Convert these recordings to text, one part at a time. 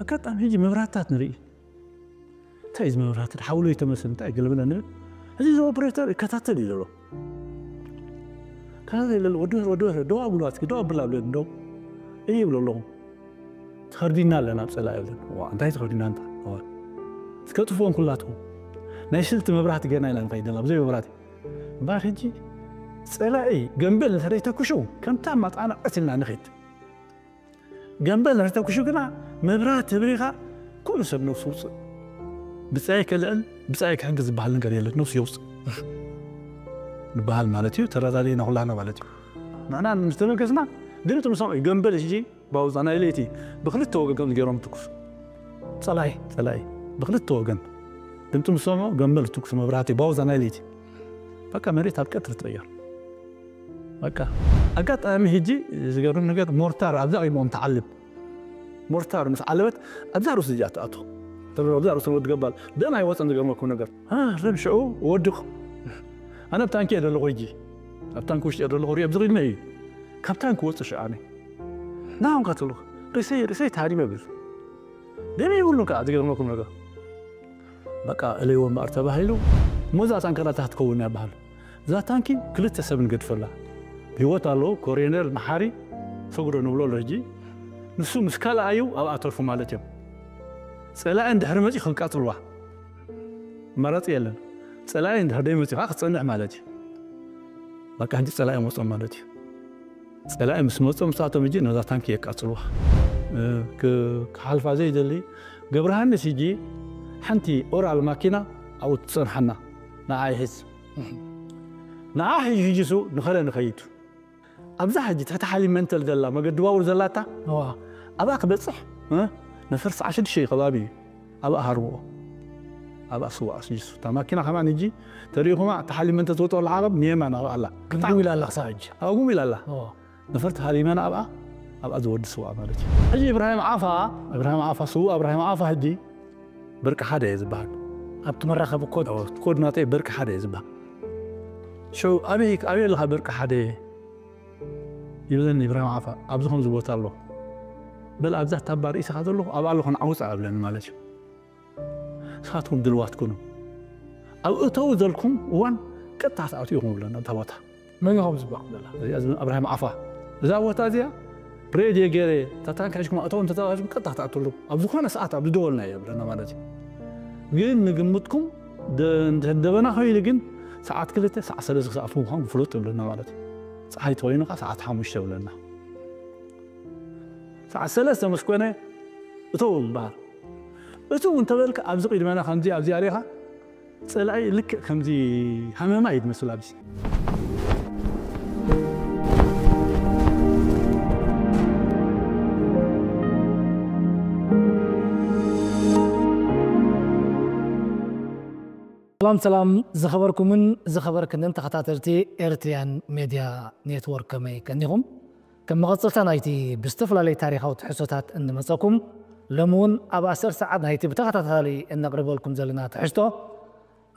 ኣጋጣሚ ሕጂ መብራህትታት ንርኢ። እንታይ እዚ መብራህቲ ሓውሎ ይተመስል እንታይ ገለበለ ንብል። እዚ እዚ ኦፕሬተር ይከታተል እዩ ዘሎ። ከታተል ይለሎ ወዲ ወዲ ወዲ ደው ኣብሉ ኣትኪ ደው ኣብላ ብለን ደው እይ ይብሎ ኣለኹ። ተኸርዲና ኣለና ኣብ ጸላኢ ይብለን። ዋ እንታይ ተኸርዲና እንታ? ዋ እስከ ጥፍኦም ኩላትኩም። ናይ ስልቲ መብራህቲ ገና ኢና ንኸይድ ዘለና ብዘይ መብራህቲ። እምበኣር ሕጂ ጸላኢ ገንበል እንተ ደይተኩሹ ከምታ ማጣና ቀትልና ንኸይድ። ገንበል እንተ ተኩሹ ግና መብራት ተብሪኻ ኩሉ ሰብ ነብሱ ውፅእ። ብፃይ ከልዕል ብፃይ ክሕግዝ ዝበሃል ነገር የለን። ነብሱ የውፅእ ንበሃል ማለት እዩ። ተረዳድእና ኩላህና ማለት እዩ። ንሕና ምስ ተበገስና ድምፂ ንሰምዑ እዩ። ገንበል ሕጂ ባውዛ ናይ ለይቲ ብክልተ ወገን ከም ገይሮም ትኩሱ ፀላይ ፀላይ ብክልተ ወገን ድምፂ ምስ ሰምዑ ገንበል ትኩሱ መብራህቲ ባውዛ ናይ ለይቲ በቃ መሬት ኣብ ቀትሪ ትቕየር። በቃ ኣጋጣሚ ሕጂ ዝገርም ነገር ሞርታር ኣብዛ ቂሞም ትዓልብ። ሞርታር ምስ ዓለበት ኣብዛ ርእሱ እዚኣ ትኣቱ። ተብሎ ኣብዛ ርእሱ ወዲ ገባል ደም ኣይወፀን። ዝገርመኩም ነገር ረብ ሽዑ ወድቕ። ኣነ ኣብ ታንኪ እየ ዘለኹ ሕጂ ኣብ ታንኪ ውሽጢ እየ ዘለኹ ሪኦ ኣብዚ ቂድመ እዩ። ካብ ታንኪ ወፅእ ሽዑ ኣነ ናሆም ካትልኹ ርእሰይ ርእሰይ ታሪመ ብል ደም ይብሉን ከዓ ዝገርመኩም ነገር በቃ እለይዎ እምበኣር ተባሂሉ ሞዛ ታንከራታ ክትከውን እያ በሃል። እዛ ታንኪ ክልተ ሰብ ንገድፈላ። ህይወት ኣለዎ ኮሬነል መሓሪ ሰጉዶ ንብሎ ኣሎ ሕጂ። ንሱ ምስ ካልኣዩ ኣብኣ ተርፉ ማለት እዮም። ጸላኢ እንድሕር መጺኡ ከቃጽልዋ መረጺ የለን። ጸላኢ እንድሕር ደይመጺኡ ከዓ ክትጸንሕ ማለት እዩ። በቃ ሕጂ ጸላኢ መጾም ማለት እዩ። ጸላኢ ምስ መጾም ንሳቶም ሕጂ ነዛ ታንኪ የቃጽልዋ። እ፣ ክ-፣ ክሓልፋ ዘይደሊ ገብረሃንስ ሕጂ ሓንቲ ኦራል ማኪና ኣብኡ ትጸንሓና ንዓ ይሕዝ። ንዓ ሕጂ ሕጂ ሱ ንኸለ ንኸይድ ኣብዛ ሕጂ ትሕቲ ሓሊ መንተል ዘላ መገዲ ባቡር ዘላታ እዋ። ኣብኣ ክበጽሕ እ፣ ነፈር ሰዓ ሽዱሽተ ከባቢ እዩ። ኣብኣ ሃርብኦ ኣብኣ ስዋ ኣስጂሱ እታ ማኪና ከማን ሕጂ ተሪእኹማ እታ ሓሊ መንተል ትወጥኦ ዓቐብ ንየማን ኣብኣ ኣላ። ግምግም ኢላ ኣላ ክሳብ ሕጂ። ኣብኣ ግምግም ኢላ ኣላ። እዋ። ነፈርቲ ሃሪመና ኣብኣ ኣብኣ ዝወዲ ስዋ ማለት እዩ። ሕጂ ኢብራሂም ዓፋ ኢብራሂም ዓፋ ስዋ ኢብራሂም ዓፋ ሕጂ ብርቂ ሓደ እየ ዝበሃል። ኣብቲ መራኸቢ ኮድ ኮድ ናተይ ብርቂ ሓደ እየ ዝበሃል። ሽዑ ኣበይ ኣበይ ኣለኻ ብርቂ ሓደ ይብለኒ ኢብራሂም ዓፋ ኣብዚ ከምዚ ቦታ ኣሎ። በል ኣብዛ ታባ ርእስኻ ዘለኹ ኣብኣ ኣለኹ ንዓውፃ እብለኒ ማለት እዩ። ንስኻትኩም ድልዋት ኩኑ። ኣብ እተው ዘልኩም እዋን ቀጥታ ትኣትኡ ኢኹም ይብለና ኣብታ ቦታ። መን ኢኹም ዝበልኩም ዘላ? እዚኣ ዝብል ኣብርሃም ዓፋ። እዛ ቦታ እዚኣ ሬድዮ ገይረ እታ ታንኪ ሒዝኩም ኣእተው እንተተባሂልኩም ቀጥታ ክትኣትሉ ኣብ ዝኾነ ሰዓት ኣብ ዝደወልና እዩ ይብለና ማለት እዩ። ግን ንግምትኩም ደ- እንተ ደበና ኮይኑ ግን ሰዓት ክልተ ሰዓት ሰለስተ ክሰኣፉ ምዃን ፍሉጥ ይብለና ማለት እዩ። ፀሓይ ተኮይኑ ከዓ ሰዓት ሓሙሽተ ይብለና። ሰዓት ሰለስተ ምስ ኮነ እተው እምበኣር እትው እንተበልካ ኣብዚ ቅድመና ከምዚ ኣብዚኣ ሪኻ ጸላኢ ልክዕ ከምዚ ሃመማ እዩ ዝመስል ኣብዚ። ሰላም ሰላም ዝኸበርኩምን ዝኸበርክንን ተኸታተልቲ ኤርትሪያን ሜድያ ኔትወርክ ከመይ ቀኒኹም? ከም መቐጸልታ ናይቲ ብዝተፈላለየ ታሪኻዊ ትሕዝቶታት እንመጸኩም ሎሚ እውን ኣብ ኣስር ሰዓት ናይቲ ብተኸታታሊ እነቕርበልኩም ዘለና ትሕዝቶ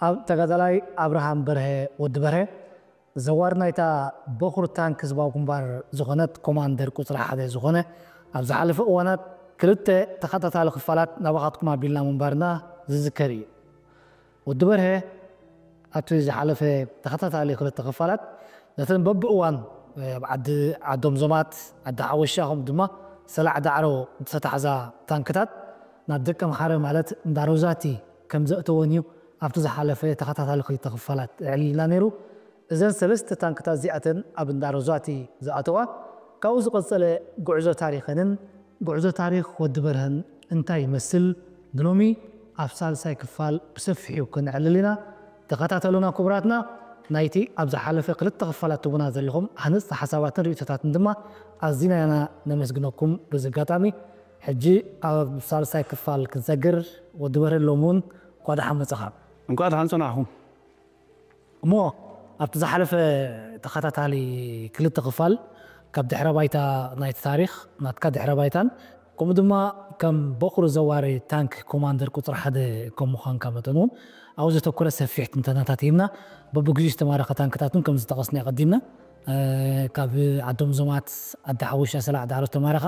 ኣብ ተጋዳላይ ኣብርሃም በርሀ ወዲ በርሀ ዘዋሪ ናይታ በኹር ታንክ ህዝባዊ ግንባር ዝኾነት ኮማንደር ቁፅሪ ሓደ ዝኾነ ኣብ ዝሓለፈ እዋናት ክልተ ተኸታታሊ ክፋላት ናባኻትኩም ኣቢልና ምንባርና ዝዝከር እዩ። ወዲ በርሀ ኣብቲ ዝሓለፈ ተኸታታሊ ክልተ ክፋላት ነተን በብእዋን ኣብ ዓዲ ዓዶም ዞማት ዓዲ ሓወሻ ከምኡ ድማ ሰላዕ ዳዕሮ ዝተታሕዛ ታንክታት ናብ ደቀምሓረ ማለት እንዳ ሮዛቲ ከም ዘእተወን እዩ ኣብቲ ዝሓለፈ ተኸታታሊ ክልተ ክፋላት ኣዕሊልና ነይሩ። እዘን ሰለስተ ታንክታት እዚኣተን ኣብ እንዳ ሮዛቲ ዝኣተዋ ካብኡ ዝቐጸለ ጉዕዞ ታሪኸንን ጉዕዞ ታሪኽ ወዲ በርሀን እንታይ ይመስል ንሎሚ ኣብ ሳልሳይ ክፋል ብሰፊሑ ክነዕልል ኢና። ተኸታተሉና ክቡራትና። ናይቲ ኣብ ዝሓለፈ ክልተ ክፋላት ትቡና ዘለኹም ሃነፅቲ ሓሳባትን ርእይቶታትን ድማ ኣዚና ኢና ነመስግነኩም። በዚ ኣጋጣሚ ሕጂ ኣብ ሳልሳይ ክፋል ክንሰግር ወዲ በርሀ ሎሚ እውን እንኳ ደሓን መፀኻ። እንኳ ደሓን ፀናሕኹም። እሞ ኣብቲ ዝሓለፈ ተኸታታሊ ክልተ ክፋል ካብ ድሕረ ባይታ ናይቲ ታሪኽ ናትካ ድሕረ ባይታን ከምኡ ድማ ከም በኹሪ ዘዋሪ ታንክ ኮማንደር ቁፅሪ ሓደ ከም ምዃንካ መጠን እውን ኣብኡ ዘተኮረ ሰፊሕ ትንተናታት ሂብና። በብግዚኡ ዝተማረኸ ታንክታት እውን ከም ዝጠቐስና የቐዲምና ካብ ዓዶም ዞማት ዓዲ ሓወሻ ሰላዕ ዳዕሮ ዝተማረኻ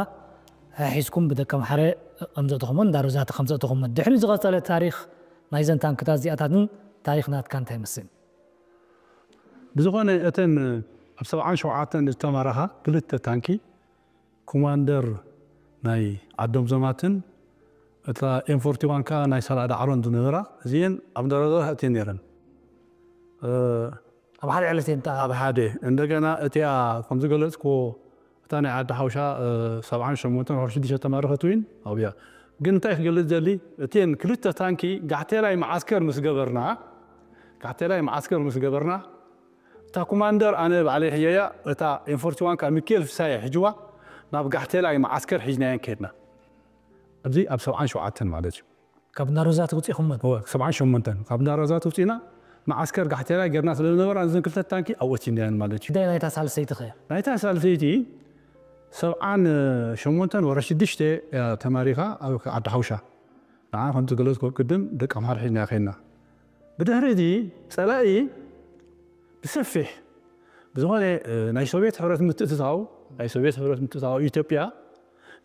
ሒዝኩም ብደቀምሓረ ከምዘእተኹሞን እንዳ ሮዛቲ ከምዘእተኹሞን ድሕሪ ዝቐጸለ ታሪኽ ናይዘን ታንክታት እዚኣታትን ታሪኽ ናትካ እንታይ ይመስል? ብዝኾነ እተን ኣብ ሰብዓን ሸውዓተን ዝተማረኻ ክልተ ታንኪ ኮማንደር ናይ ዓዶም ዘማትን እታ ኤም ፎርቲ ዋን ከኣ ናይ ሰላ ዳዕሮን ዝነበራ እዚአን ኣብ እንዳ ሮዛቲ እተን ነይረን። ኣብ ሓደ ዕለት እየን ኣብ ሓደ እንደገና እቲኣ ከም ዝገለጽክዎ እታ ናይ ዓዲ ሓውሻ ሰብዓን ሸሞንተን ወርሒ ሽዱሽተ ተማረኸት እውን ኣብያ። ግን እንታይ ክገልጽ ዘሊ እቲን ክልተ ታንኪ ጋሕቴላይ መዓስከር ምስ ገበርና ጋሕቴላይ መዓስከር ምስ ገበርና እታ ኮማንደር ኣነ ባዕለይ ሕየያ እታ ኤም ፎርቲ ዋን ካብ ሚካኤል ፍሳየ ሕጅዋ ናብ ጋሕቴላይ መዓስከር ሒዝናየን ከድና። ኣብዚ ኣብ ሰብዓን ሸውዓተን ማለት እዩ። ካብ ናሮዛ ትውፅኢኹም እወ፣ ሰብዓን ሸሞንተን ካብ ናሮዛ ትውፅኢና መዓስከር ጋሕቴላ ጌርና ስለ ዝነበራ እዘን ክልተ ታንኪ ኣወቲናየን ማለት እዩ። ጉዳይ ናይታ ሳልሰይቲ ኸ? ናይታ ሳልሰይቲ ሰብዓን ሸሞንተን ወረ ሽዱሽተ እያ ተማሪኻ ኣብ ዓዲ ሓውሻ። ንዓ ከምቲ ገለጽኩ ቅድም ደቂ ኣምሓር ሒዝና ኸይና። ብድሕሪ እዚ ጸላኢ ብሰፊሕ ብዝኾነ ናይ ሶቪየት ሕብረት ምትእትታው ናይ ሶቪየት ሕብረት ምትእትታው ኢትዮጵያ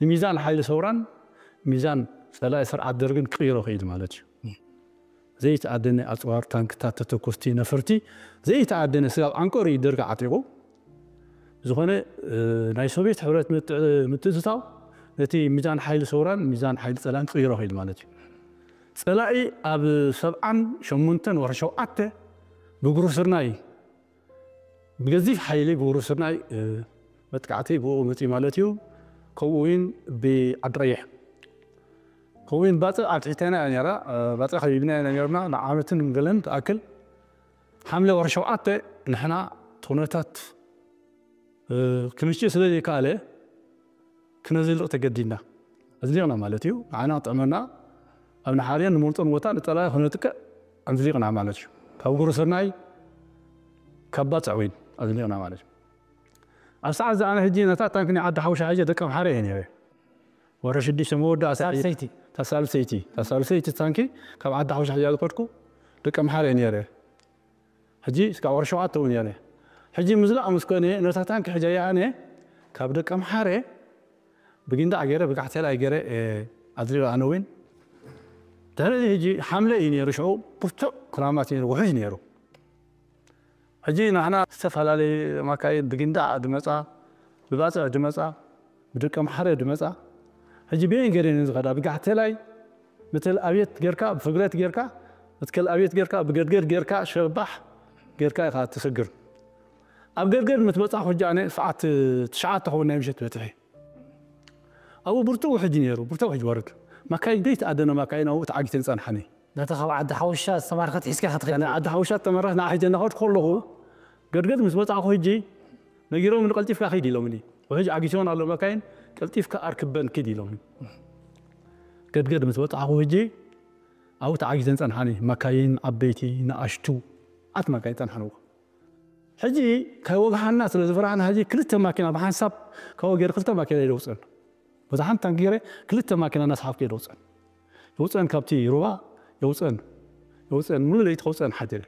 ንሚዛን ሓይሊ ሰውራን ሚዛን ጸላኢ ስርዓት ደርግን ክቕይሮ ክኢሉ ማለት እዩ። ዘይተኣደነ ኣጽዋር፣ ታንክታት፣ ተተኮስቲ፣ ነፈርቲ ዘይተኣደነ ስጋብ ዓንቀሩ እዩ ደርጊ ዓጢቑ። ዝኾነ ናይ ሶቪየት ሕብረት ምትእትታው ነቲ ሚዛን ሓይሊ ሰውራን ሚዛን ሓይሊ ጸላን ክቕይሮ ክኢሉ ማለት እዩ። ጸላኢ ኣብ ሰብዓን ሸሞንተን ወርሒ ሸውዓተ ብግሩ ስርናይ ብገዚፍ ሓይሊ ብግሩ ስርናይ መጥቃዕቲ ብኡ መፅኡ ማለት እዩ። ከምኡ እውን ብዓዲ ቀይሕ ከምኡ እውን ባፅዕ ኣትሒተና እያ ነራ። ባፅዕ ከቢብና ኢና ነርና ንዓመትን ገለን ትኣክል። ሓምለ ወርሒ ሸውዓተ ንሕና እቲ ኩነታት ክምችእ ስለ ዘይከኣለ ክነዝልቕ ተገዲድና። ኣዝሊቕና ማለት እዩ። ንዓና ክጥዕመና ኣብ ንሓርዮን ንመርጾን ቦታ ንጸላኢ ክነጥቅዕ ኣዝሊቕና ማለት እዩ። ካብ ጉሩ ስርናይ ካብ ባጽዕ ወይን ኣዝሊቕና ማለት እዩ። ኣብ ሰዓት እዚ ኣነ ሕጂ ነታ ታንክ ናይ ዓዲ ሓውሻ ሒዘ ደቂ ኣምሓረ እየ ነይረ። ወረ ሽዱሽተ መወዳእታ ሳልሰይቲ። ታሳልሰይቲ ታሳልሰይቲ ታንኪ ካብ ዓዲ ሓውሻ ሒዛ ዝኸድኩ ደቂ ኣምሓረ እየ ነይረ። ሕጂ እስካብ ወርሒ ሸውዓተ እውን እየ። ሕጂ ምዝላቕ ምስ ኮነ ነታ ታንኪ ሕጂ ኣነ ካብ ደቂ ኣምሓረ ብጊንዳዕ ገይረ ብጋሕቴላይ ገይረ ኣድሪበ ኣነ እውን። ድሕሪ እዚ ሕጂ ሓምለ እዩ ነይሩ ሽዑ ብርቱዕ ክራማት እዩ ውሕጅ ነይሩ። ሕጂ ንሕና ዝተፈላለየ ማካይን ብጊንዳዕ ድመጻ ብባጽዕ ድመጻ ብደቂ ኣምሓረ ድመጻ ሕጂ በየን ገይረን እየን ዝኸዳ ብጋሕቴላይ ብተል ኣብየት ጌርካ ብፍግረት ጌርካ ብትከል ኣብየት ጌርካ ብገድገድ ጌርካ ሸባሕ ጌርካ ኢኻ ትስግር። ኣብ ገድገድ ምስ በጻኹ ሕጂ ኣነ ሰዓት ትሽዓተ ክኸውን ናይ ምሸት በጺሐ። ኣብኡ ብርቱዕ ውሕጅ ነይሩ፣ ብርቱዕ ውሕጅ ወርድ። ማካይን ዘይተኣደነ ማካይን ኣብኡ ተዓጊተን ጸንሓኒ። ነታ ካብ ዓዲ ሓውሻ ዝተማረኸት ሒዝካ ኢኻ ትኸይድ። ናይ ዓዲ ሓውሻ ዝተመረኸት ንዓ ሒዘ እናኸድኩ ከለኹ ገድገድ ምስ በጻኹ ሕጂ ነጊሮምኒ ቀልጢፍካ ኪድ ኢሎምኒ። ውሕጅ ዓጊትወን ኣሎ ማካይን ቀልጢፍካ ኣርክበን ኪድ ኢሎምኒ። ገድገድ ምስ በጻኹ ሕጂ ኣብኡ ተዓጊተን ጸንሓኒ። ማካይን ዓበይቲ ንኣሽቱ ኣት ማካይን ጸንሓንዎ። ሕጂ ከይወግሓና ስለ ዝፈራሕና ሕጂ ክልተ ማኪና ብሓንሳብ ካብኡ ገይረ ክልተ ማኪና እዩ ደውፅአን። በዛ ሓንቲ ታንክ ገይረ ክልተ ማኪና እናሰሓብኩ እየ ደውፅአን። የውፅአን ካብቲ ሩባ የውፅአን የውፅአን ሙሉ ለይቲ ከውፅአን ሓዲረ።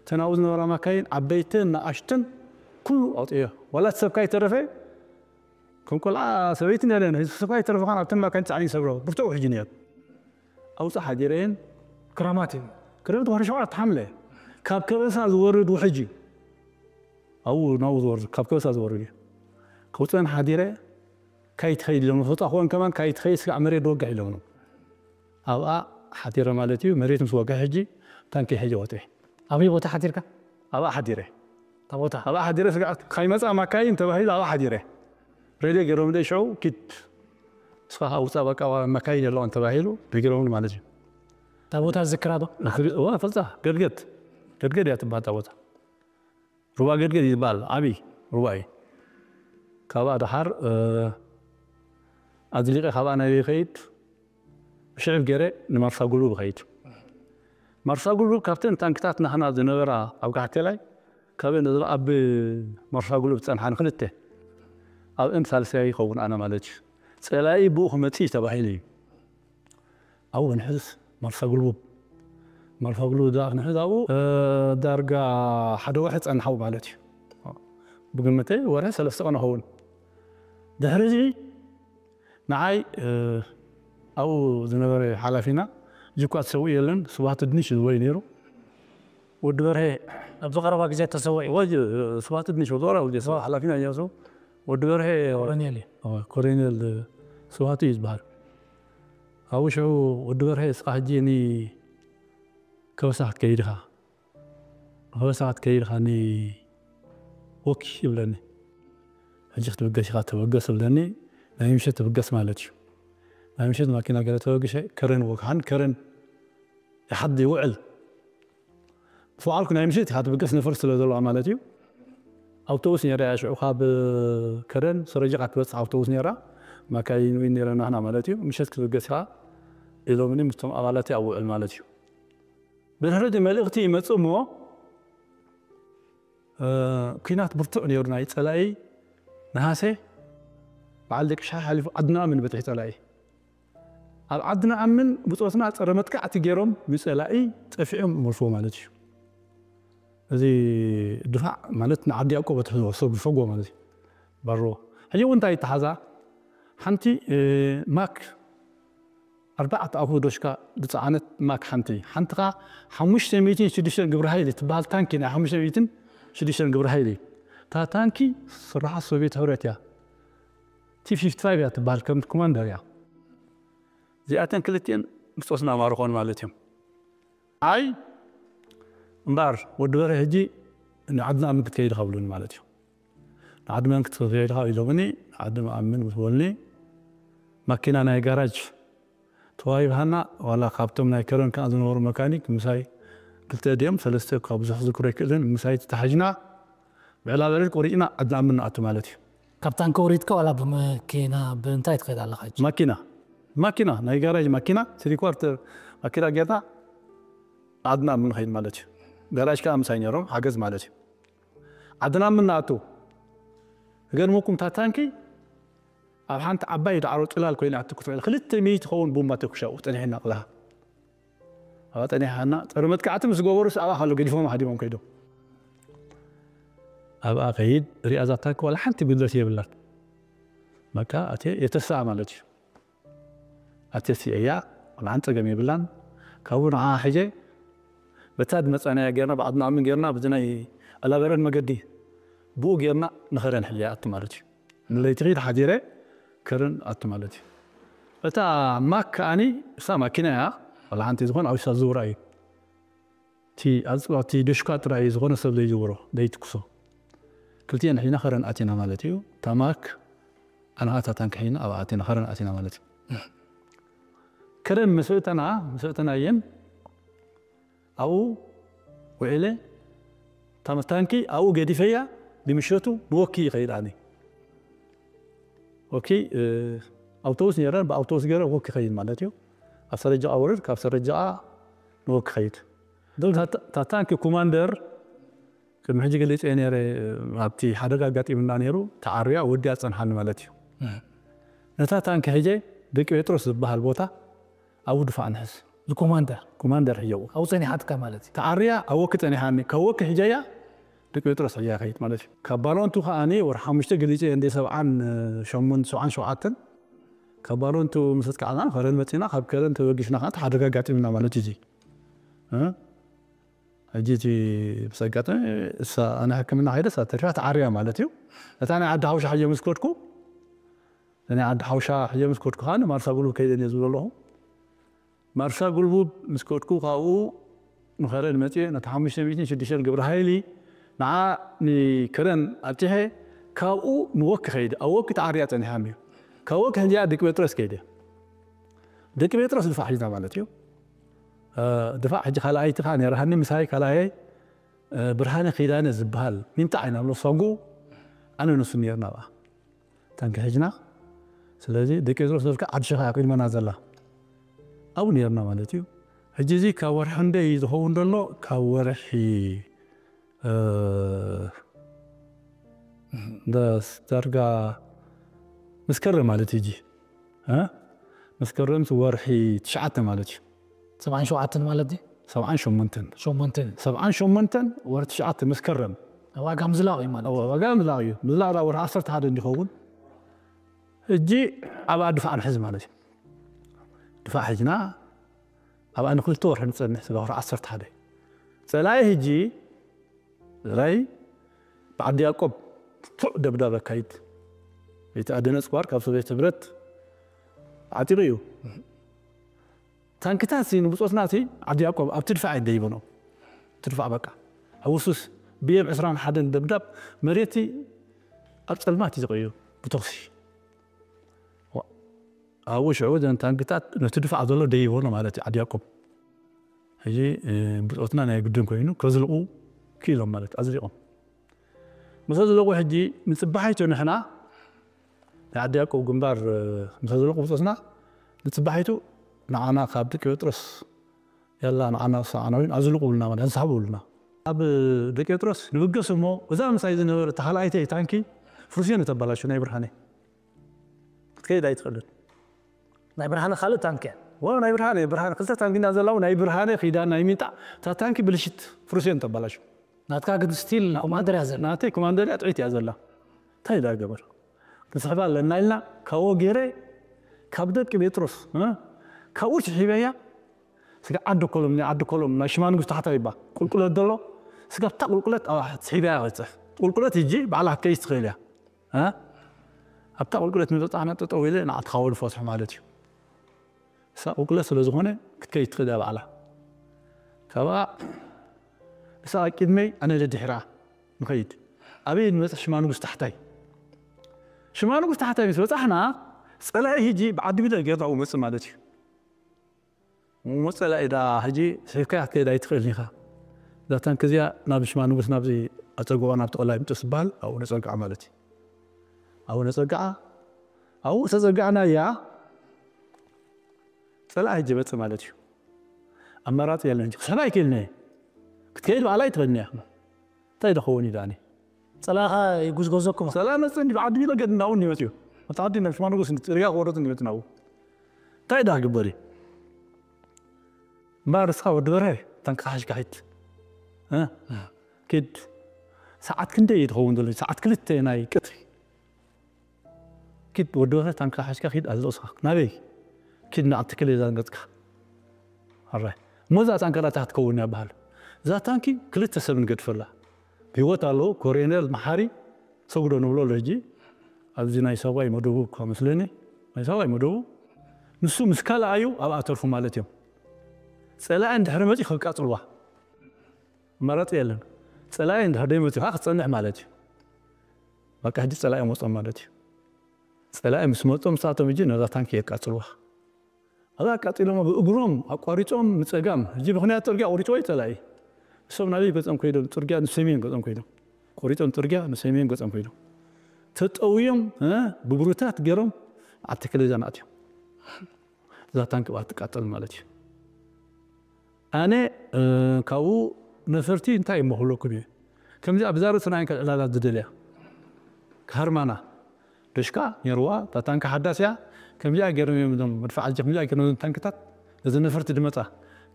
እተን ኣብኡ ዝነበራ ማካይን ዓበይትን ንኣሽትን ኩሉ ኣውፅዮ። ዋላ እቲ ሰብካ ይተረፈ ከም ቆልዓ ሰበይቲ ነለን ህዝቢ ሰብካ ይተረፈ ካን ኣብተን ማካይን ተፃዒኑ ሰብሮ ብርቱዕ ውሕጅ ነይሩ። ኣውፅእ ሓዲረን ክራማት እዩ። ክረምቲ ወርሒ ሸውዓተ ሓምለ ካብ ከበሳ ዝወርድ ውሕጅ እዩ። ኣብኡ ናብኡ ዝወርድ ካብ ከበሳ ዝወርድ እዩ። ከውፅአን ሓዲረ ካይትኸይድ ኢሎም ፈጣኹወን ከማን ካይትኸይድ ስጋዕ መሬት ድወግሕ ኢሎም ኣብኣ ሓዲረ ማለት እዩ። መሬት ምስ ወግሐ ሕጂ ታንኪ ሒጀ ወጥየ። ኣበይ ቦታ ሓዲርካ? ኣብኣ ሓዲረ እታ ቦታ ኣብኣ ሓዲረ ስጋዕ ካይመፃ ማካይን ተባሂሉ ኣብኣ ሓዲረ። ሬድዮ ገይሮም ደይ ሽዑ ኪድ ንስኻ ከዓ ውፃእ በቃ መካይን የለውን ተባሂሉ ነጊሮምኒ ማለት እዩ። እታ ቦታ ዝዝክራ ዶ? እዋ ፈልፃ ገድገድ ገድገድ እያ ትበሃል እታ ቦታ። ሩባ ገድገድ ይበሃል ዓብዪ ሩባ እዩ። ካብኣ ደሓር ኣዝሊቐ ካብኣ ናበይ ይኸይድ ብሽዕብ ገይረ ንማርሳ ጉልቡብ ይኸይድ። ማርሳ ጉልቡብ ካብተን ታንክታት ናህና ዝነበራ ኣብ ጋሕቴላይ ካብ ነዚ ኣብ ማርሳ ጉልቡብ ዝፀንሓ ንክልተ ኣብእን ሳልሳይ ይኸውን ኣነ ማለት እዩ። ፀላኢ ብኡ ክመፅእ እዩ ተባሂሉ እዩ። ኣብኡ ክንሕዝ ማርሳ ጉልቡብ ማርሳ ጉልቡብ ዳ ክንሕዝ ኣብኡ ዳርጋ ሓደ ወርሒ ፀንሓው ማለት እዩ። ብግምተይ ወርሒ ሰለስተ ቀን ይኸውን። ድሕሪ እዚ ንዓይ ኣብኡ ዝነበረ ሓላፊና ጅኳ ትሰውእ የለን። ስብሃት ድንሽ ዝወይ ነይሩ። ወዲ በርሄ ኣብዚ ቀረባ ግዜ ተሰወ ወይ ስብሃት ድንሽ ወዲ ቀረባ ግዜ ሓላፊና እያሱ ወዲ በርሄ ኮሎኔል ኮሎኔል ስብሃቱ እዩ ዝበሃል። ኣብኡ ሽዑ ወዲ በርሄ እስኻ ሕጂ ኒ ከበሳ ክትከይድ ኢኻ፣ ከበሳ ክትከይድ ኢኻ ኒ ወኪ ይብለኒ። ሕጂ ክትብገስ ኢኻ ተበገስ ይብለኒ። ናይ ምሸት ትብገስ ማለት እዩ። ናይ ምሸት ማኪና ገለ ተበግሸ ከረን ወግሓን ከረን ይሓድ ይውዕል። ምስ ወዓልኩ ናይ ምሸት ኢኻ ትብገስ ነፈር ስለ ዘለዋ ማለት እዩ። ኣውቶቡስ ነይራ እያ ሽዑ ካብ ከረን ሰረጀቓ ትበፅሕ ኣውቶቡስ ነይራ። ማካይን እውን ነይረና ንሕና ማለት እዩ። ምሸት ክትብገስ ኢኻ ኢሎምኒ ምስቶም ኣባላት ኣብውዕል ማለት እዩ። ብድሕሪ እቲ መልእኽቲ ይመፅእ እሞ ኩናት ብርቱዕ ነይሩ ናይ ፀላኢ ነሃሰ በዓል ደቂ ሻሓ ሓሊፉ ዓድና ኣምን በፅሒ ፀላኢ ኣብ ዓድና ኣምን ብፆትና ፀረ መጥቃዕቲ ገይሮም ንፀላኢ ፀፊዖም መልስዎ ማለት እዩ። እዚ ድፋዕ ማለት ንዓዲ ያዕቆብ ኣትሕዝዎ ሰብ ዝፈግዎ ማለት እዩ። ባሮ ሕጂ እውን እንታይ ይተሓዛ ሓንቲ ማክ ኣርባዕተ ኣፉ ዶሽካ ዝፀዓነት ማክ ሓንቲ ሓንቲ ኸዓ ሓሙሽተ ሚእትን ሽዱሽተን ግብረ ሃይሊ ትበሃል ታንኪ ናይ ሓሙሽተ ሚእትን ሽዱሽተን ግብረ ሃይሊ እታ ታንኪ ስራሓ ሶቪየት ሕብረት እያ። ቲ ፊፍቲ ፋይቭ እያ ትበሃል ከም ኮማንደር እያ። እዚኣተን ክልቲኤን ብፆስና ማርኾን ማለት እዮም። ኣይ እምበኣር ወዲ በርሀ ሕጂ ንዓድና ኣምን ክትከይድ ካብሉኒ ማለት እዩ። ንዓዲ መን ክትከይድ ካብ ኢሎምኒ ንዓዲ ኣምን ምስ በሉኒ ማኪና ናይ ጋራጅ ተዋሂብሃና ዋላ ካብቶም ናይ ከረን ከዓ ዝነበሩ መካኒክ ምሳይ ክልተ ድዮም ሰለስተ ካብ ብዙሕ ዝክሮ ኣይክእልን ምሳይ ተታሓዥና ብዕላበለል ቆሪፅና ዓዲ ኣምን ንኣቱ ማለት እዩ። ካብ ታንኪ ወሪድካ ዋላ ብመኪና ብምንታይ ትኸይድ ኣለኻ? ማኪና ማኪና ናይ ጋራጅ ማኪና ስሪ ኳርተር ማኪና ጌርና ዓድና ምንኸይድ ማለት እዩ። ጋራጅ ከዓ ምሳይ ነይሮም ሓገዝ ማለት እዩ። ዓድና ምናኣቱ ገርመኩም እታ ታንኪ ኣብ ሓንቲ ዓባይ ዳዕሮ ፅላል ኮይና ኣትኩትዕል ክልተ ሚእቲ ትኸውን ቡምባ ተኩሻ ጸኒሕና ቅልሃ ኣብኣ ጸኒሓና ጸረ መጥቃዕቲ ምስ ገበሩ ኣብኣ ካሎ ገዲፎም ሃዲሞም ከይዶም ኣብኣ ከይድ ሪኣ እዛ ታንኪ ዋላ ሓንቲ ጉድለት የብላን። በቃ ኣትየ የተስኣ ማለት እዩ። ኣትየ ስዒያ ቆልዓን ጸገም የብላን። ካብኡ ንዓ ሕጀ በታ ዝመጻናያ ጌርና ብዓድና ኣምን ጌርና ብዚ ናይ ኣላበረን መገዲ ብኡ ጌርና ንኸረን ሕጀ ኣቱ ማለት እዩ። ንለይቲ ኺድ ሓዲረ ከረን ኣቱ ማለት እዩ። እታ ማክ ከኣኒ እሳ ማኪና እያ። ቆልዓ ሓንቲ ዝኾን ኣብ ሳ ዝውራ እዩ። እቲ ኣጽዋቲ ዶሽካ ጥራይ ዝኾነ ሰብ ዘይዝውሮ ዘይትኩሶ ክልቲኤን ሒና ከረን ኣቲና ማለት እዩ። ታማክ ኣናኣታታን ክሒና ኣብ ኣቲና ከረን ኣቲና ማለት እዩ። ከረን መስእተና መስእተናየን ኣብኡ ውዒለ ታመታንኪ ኣብኡ ገዲፈያ ብምሸቱ ንወኪ ይኸይድ ኣነ ወኪ ኣውቶቡስ ነረን ብኣውቶቡስ ገረ ወኪ ይኸይድ ማለት እዩ። ኣብ ሰረጃ ወርድ ካብ ሰረጃ ንወኪ ይኸይድ እታ ታንኪ ኮማንደር ቅድሚ ሕጂ ገሊፀ ነረ ኣብቲ ሓደጋ ኣጋጢምና ነይሩ ተዓርያ ወዲያ ፀንሓኒ ማለት እዩ። ነታ ታንኪ ሕጀ ደቂ ጴጥሮስ ዝበሃል ቦታ ኣብኡ ድፋዕ ንሕዝ። ዝኮማንደር ኮማንደር ሕጀው ኣብኡ ፀኒሓትካ ማለት እዩ። ተዓርያ ኣብ ወኪ ፀኒሓኒ ካብ ወኪ ሕጀያ ደቂ ጴጥሮስ ሕያ ከይድ ማለት እዩ። ካብ ባሎንቱ ከዓኒ ወር ሓሙሽተ ገሊፀ እንደ ሰብዓን ሸሙን ሰብዓን ሸውዓተን ካብ ባሎንቱ ምስት ከዓና ከረን መፂና ካብ ከረን ተበጊስና ከዓ ሓደጋ ኣጋጢምና ማለት እዩ። ሕጂ እቲ ምስ ኣጋጠመ እሳ ኣነ ሕክምና ከይደ እሳ ተሪፋ ተዓርያ ማለት እዩ። እታ ናይ ዓዲ ሓውሻ ሕየ ምስ ከድኩ ናይ ዓዲ ሓውሻ ሕየ ምስ ከድኩ ከዓ ማርሳ ጉልቡብ ከይደ እየ ዝብሎ ኣለኹ። ማርሳ ጉልቡብ ምስ ከድኩ ካብኡ ንኸረን መፅየ ነቲ ሓሙሽተ ሚእትን ሽዱሽተን ግብረ ሃይሊ ንዓ ንከረን ኣብፅሐ ካብኡ ንወኪ ከይደ ኣብ ወኪ ተዓርያ ፀኒሓም እዩ። ካብ ወኪ ሕጂ ደቂ ጴጥሮስ ከይደ ደቂ ጴጥሮስ ድፋዕ ሒዝና ማለት እዩ። ድፋዕ ሕጂ ካልኣይቲ ከዓ ነይራሃኒ ምሳይ ካልኣየ ብርሃነ ኪዳነ ዝበሃል ሚንጣ ዓይና ኣሎ ሰጉ ኣነ ንሱ ነርና ብኣ ታንኪ ሕጅና ስለዚ ደቂ ጴጥሮስ ዘልካ ዓድሽኻ ቅድመና ዘላ ኣብኡ ነርና ማለት እዩ። ሕጂ እዚ ካብ ወርሒ እንደይ ዝኸውን ዘሎ ካብ ወርሒ ዳርጋ መስከረም ማለት እዩ። መስከረም ወርሒ ትሽዓተ ማለት እዩ። ሰብዓን ሸውዓተን ማለት እዩ። ሰብዓን ሸሞንተን ሸሞንተን ሰብዓን ሸሞንተን ወርሒ ትሽዓተ መስከረም ዋጋ ምዝላቕ እዩ ማለት ዋጋ ምዝላቕ እዩ። ምዝላቕ ወርሒ ዓሰርተ ሓደ እንዲኸውን ሕጂ ኣብኣ ድፋዕ ንሕዝ ማለት እዩ። ድፋዕ ሕጅና ኣብኣ ንክልተ ወርሒ ንጸንሕ፣ ስጋ ወርሒ ዓሰርተ ሓደ። ጸላኢ ሕጂ ራይ ብዓዲ ያዕቆብ ፉዕ ደብዳብ ኣካይድ። እቲ ኣደነጽ ኳር ካብ ሶቪየት ህብረት ዓጢሩ እዩ። ታንክታት ሲ ንብጾትና ሲ ዓዲ ያዕቆብ ኣብቲ ድፋዕ ኣይደይበኖ። ትድፋዕ በቃ። ሕውሱስ ብኤም ዕስራን ሓደን ደብዳብ መሬት ኣብ ጸልማት እዩ ዝቐይሩ ብተኹሲ። ኣብኡ ሽዑ እዘን ታንክታት ነቲ ድፋዕ ዘሎ ደይበኖ ማለት እዩ ዓዲ ያዕቆብ። ሕጂ ብጾትና ናይ ግድን ኮይኑ ከዝልቑ ክኢሎም ማለት ኣዝሊቖም። ምስ ኣዝለቑ ሕጂ ንጽባሒቱ ንሕና ናይ ዓዲ ያዕቆብ ግንባር ምስ ኣዝለቑ ብጾትና ንጽባሒቱ ንዓና ካብ ደቂ ጴጥሮስ ያላ ንዓና ሰዓናዊን ኣዝልቑ ብሉና ማለት ኣንሳሕቡ ብሉና። ኣብ ደቂ ጴጥሮስ ንብገስ እሞ እዛ ምሳይ ዝነበረ ተኻልኣይተይ ታንኪ ፍሩስዮን ተባላሹ ናይ ብርሃነ ክትከይድ ኣይትኽእልን። ናይ ብርሃነ ካልእ ታንኪ እያ። ወ ናይ ብርሃነ ብርሃነ ክልተ ታንኪ እና ዘላው ናይ ብርሃነ ኺዳን ናይ ሚንጣ እታ ታንኪ ብልሽት ፍሩስዮን ተባላሹ። ናትካ ግን ስቲል ኮማንደር እያ ዘላ። ናተይ ኮማንደር እያ ጥዒት እያ ዘላ። እንታይ ዳ ገበር ክንስሕባ ኣለና ኢልና ካብኡ ገይረ ካብ ደቂ ጴጥሮስ እ? ካብኡ ስሒበያ ስጋ ዓዲ ኮሎም ናይ ዓዲ ኮሎም ናይ ሽማንጉስ ታሕታ ይባ ቁልቁለት ዘሎ ስጋ ኣብታ ቁልቁለት ኣብ ስሒበያ ይበፅሕ። ቁልቁለት እጂ ባዕላ ክትከይስ ትኽእል እያ እ? ኣብታ ቁልቁለት ምበፃሕና ጠጠው ኢለ ንዓትኻወ ንፈትሑ ማለት እዩ። እሳ ቁልቁለት ስለ ዝኾነ ክትከይድ ትኽእል እያ ባዕላ። ካብኣ እሳ ቅድመይ ኣነ ደድሕራ ንኸይድ። ኣበይ ንበፅሕ ሽማንጉስ ታሕታይ። ሽማንጉስ ታሕታይ ምስ በፃሕና ፀላኢ ህጂ ብዓዲ ቢለ ጌርና መፅእ ማለት እዩ። እሞ ፀላኢ ዳ ህጂ ስሒብካ ክትከይድ ኣይትኽእልን ኢኻ። እዛ ታንክ እዚኣ ናብ ሽማንጉስ ናብዚ ኣፀግዖ ናብቲ ቀላይ ምጥስ ዝበሃል ኣብኡ ነፀግዓ ማለት እዩ። ኣብኡ ነፀግዓ ኣብኡ ተፀጋዕናያ ፀላኢ ህጂ መፅእ ማለት እዩ። ኣማራፂ የለን። ክስሕባ ኣይክእልን እየ። ክትከይድ ባዕላ ኣይትኽእልን እያ። እንታይ ደኸውን እዩ ዳኒ? ፀላኻ ይጉዝጎዘኩም። ሰላም መፅእ እንዲ ብዓዲ ቢሎ ገድ እናውን ይመፅኡ። እቲ ዓዲ ናብ ሽማንጉስ እንዲ ፅርግያ ክወረፅ እንዲ መፅእ ናብኡ። እንታይ ዳ ክግበር እዩ? እምበኣር እስኻ ወዲ በርሀ ታንካ ሓሽካ ሂድ። እ? ኪድ ሰዓት ክንደይ እዩ ትኸውን ዘሎ? ሰዓት ክልተ ናይ ቀትሪ። ኪድ ወዲ በርሀ ታንካ ሓሽካ ኪድ ኣለቕስኻ ናበይ? ኪድ ንኣትክል እዛ ገጽካ ኣራይ እሞ እዛ ታንካ ዳታ ክትከውን እያ በሃል። እዛ ታንኪ ክልተ ሰብ ንገድፈላ። ብህይወት ኣለዉ ኮሬኔል መሓሪ ሰጉዶ ንብሎ ኣሎ። ሕጂ ኣብዚ ናይ ሰብኣይ መደቡ እኳ መስለኒ ናይ ሰብኣይ መደቡ ንሱ ምስ ካልኣዩ ኣብኣ ተርፉ ማለት እዮም። ጸላኢ እንድሕሪ መጺ ከቃጽልዋ መረጽ የለን። ጸላኢ እንድሕር ደይመጺኻ ክትጸንሕ ማለት እዩ። በቃ ሕጂ ጸላኢ መጾም ማለት እዩ። ጸላኢ ምስ መጾም ንሳቶም ሕጂ ነዛ ታንኪ የቃጽልዋ። ኣብኣ ኣቃጺሎሞ ብእግሮም ኣቋሪጾም ንጸጋም ሕጂ ምኽንያት ጽርግያ ኣቑሪጽዎ እዩ ጸላኢ። እሶም ናበይ ገጾም ከይዶም ጽርግያ ንሰሜን ገጾም ከይዶም ቆሪጾም ጽርግያ ንሰሜን ገጾም ከይዶም ተጠውዮም ብብሩታት ገይሮም ኣብቲ ክልል ዛና ኣትዮም። እዛ ታንክ ብኣ ትቃጸል ማለት እዩ። ኣነ ካብኡ ነፈርቲ እንታይ እሞ ክብለኩም እየ ከምዚኣ ብዛ ርእስና እየን ከልዕላላ ዝደልያ ክሃርማና ደሽካ ነይርዋ እታ ታንካ ሓዳስ እያ። ከምዚኣ ገይሮም እዮም እዞም መድፍዓት ከምዚኣ ገይሮም እዞም ታንክታት ነዚ ነፈርቲ ድመፃ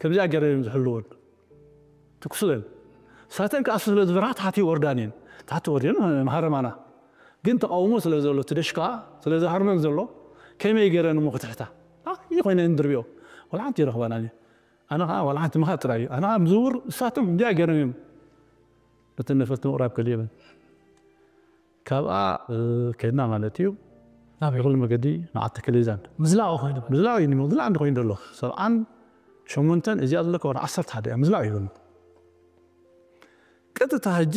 ከምዚኣ ገይሮም እዮም ዝሕልወን ትኩስ በል። ሳተን ክኣሱ ስለ ዝበርሃ ታሕቲ ይወርዳን እየን። ታሕቲ ወርደን መሃረማና ግን ተቃውሞ ስለ ዘሎ እቲ ደሽካ ስለ ዝሃርመን ዘሎ ከመይ ገይረን እሞ ክትሕታ ይኮይነ እንድርብዮ ወላ ሓንቲ ይረኽባና ኣነ ከዓ ዋላ ሓንቲ ምኻድ ጥራይ እዩ። ኣነ ከዓ ምዝውር እሳቶም እንዲያ ገይሮም እዮም ነቲ ነፈርቲ ምቕራብ ከልየበን ካብኣ ከድና ማለት እዩ። ናብ ይኹሉ መገዲ ንዓዲ ክልል ዛን ምዝላቕ ኮይኑ ምዝላቕ እዩ ምዝላቕ እንዲ ኮይኑ ዘሎ ሰብዓን ሸሞንተን እዚኣ ዘለካ ወደ ዓሰርተ ሓደ እያ ምዝላቕ ይብሉ። ቀጥታ ሕጂ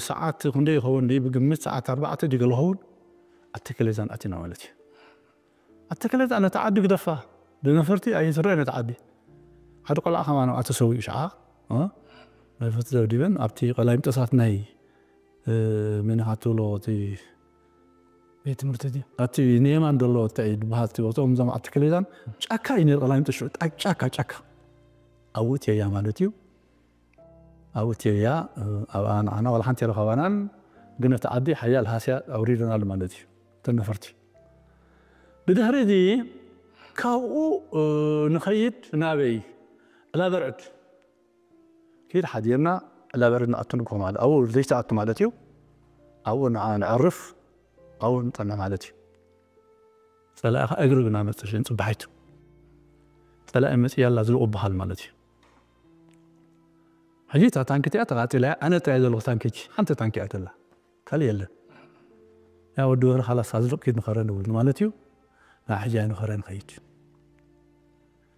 ሰዓት ክንደይ ይኸውን ድዩ ብግምት ሰዓት ኣርባዕተ ድዩ ገለ ኸውን ኣቲ ክልል ዛን ኣቲና ማለት እዩ። ኣቲ ክልል ዛን ነቲ ዓዲ ግደፋ ብነፈርቲ ኣይትረአ ነቲ ዓዲ ሓደ ቆልዓ ከማን ኣብኣ ተሰዊኡ ሸዓ ነፈርቲ ደብዲበን ኣብቲ ቀላይ ምጠሳት ናይ መን ኢኻ ትብሎ እቲ ቤት ትምህርቲ ድዩ ኣቲ ንየማን ዘሎ እንታይ እዩ ዝበሃል እቲ ቦታኦም እዞም ኣብቲ ክልላን ጫካ እዩ ነይሩ ቀላይ ምጠሽ ጫካ ጫካ ኣብኡ እትየያ ማለት እዩ። ኣብኡ እትየያ ኣብኣ ንዓና ዋላ ሓንቲ የረኸባናን ግን እቲ ዓዲ ሓያል ሃስያ ኣውሪዱናሉ ማለት እዩ። እተን ነፈርቲ ብድሕሪ እዚ ካብኡ ንኸይድ ናበይ ዕላበርዕድ ኪድ ሓዲርና ዕላበርዕድ ንኣቱ ንግሆ ማለት ኣብኡ ዘይተኣቱ ማለት እዩ። ኣብኡ ንዓ ንዕርፍ ኣብኡ ንጠና ማለት እዩ። ጸላኢ ኸዓ እግሪ ግና መጽእ፣ ጽባሒቱ። ጸላኢ መጽእ ያላ ዝልቑ በሃል ማለት እዩ። ሕጂ እታ ታንኪ እቲኣ ተቓጺላ እያ፣ ኣነ ጥራይ ዘለኹ ታንኪ፣ ሓንቲ ታንኪ እያ ተላ፣ ካልእ የለን። ያ ወዲ ወረ ኻላስ ኣዝልቕ ኪድ ንኸረ ንብል ማለት እዩ። ና ሕጂ ኣይ ንኸረ ንኸይድ።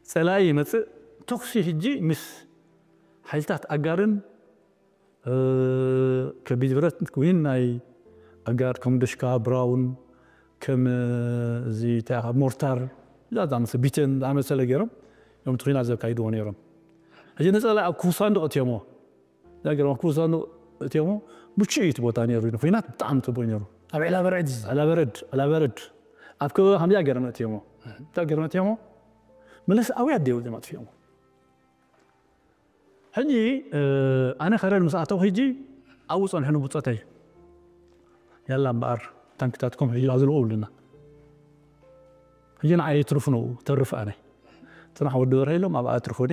ጸላኢ ይመጽእ፣ ተኹሲ ሕጂ ምስ ሓይልታት ኣጋርን፣ እ፣ ከቢድ ብረት ክዊን ናይ ኣጋር ከም ድሽካ፣ ብራውን፣ ከም፣ እ፣ እዚ እንታይ ኢኻ፣ ሞርታር፣ እዛ ዝኣመሰ-፣ ቢተን ዝኣመሰለ ገይሮም እዮም እቲ ኲናት ዘካይድዎ ነይሮም። ሕጂ ንጸላኢ ኣብ ክፉት ሳንዱቕ እትዮሞ። እዛ ገይሮም ኣብ ክፉት ሳንዱቕ እትዮሞ፣ ምቹእ እዩ እቲ ቦታ ነይሩ። ንኲናት ብጣዕሚ ጽቡቕ ነይሩ። ኣብ ዕላ በረድ። ዕላ በረድ፣ ዕላ በረድ። ኣብ ከበባ ከምዚኣ ገይሮም እትዮሞ። እዛ ገይሮም እትዮሞ፣ መለስ ኣውያት ደይብሉ እዮም ኣጥፊኦሞ። ሕጂ፣ እ፣ ኣነ ከረን ምስ ኣተው ሕጂ ኣብኡ ጸንሑ ንብጾተይ። ያላ እምበኣር ታንክታትኩም ሕጂ ኣዝልቑ ብሉና። ሕጂ ንዓይ ይትርፉ ነው፣ ተርፍ ኣነ። ጽናሕ ወዲ በርሀ ኢሎም ኣብኣ ኣትርፉኒ።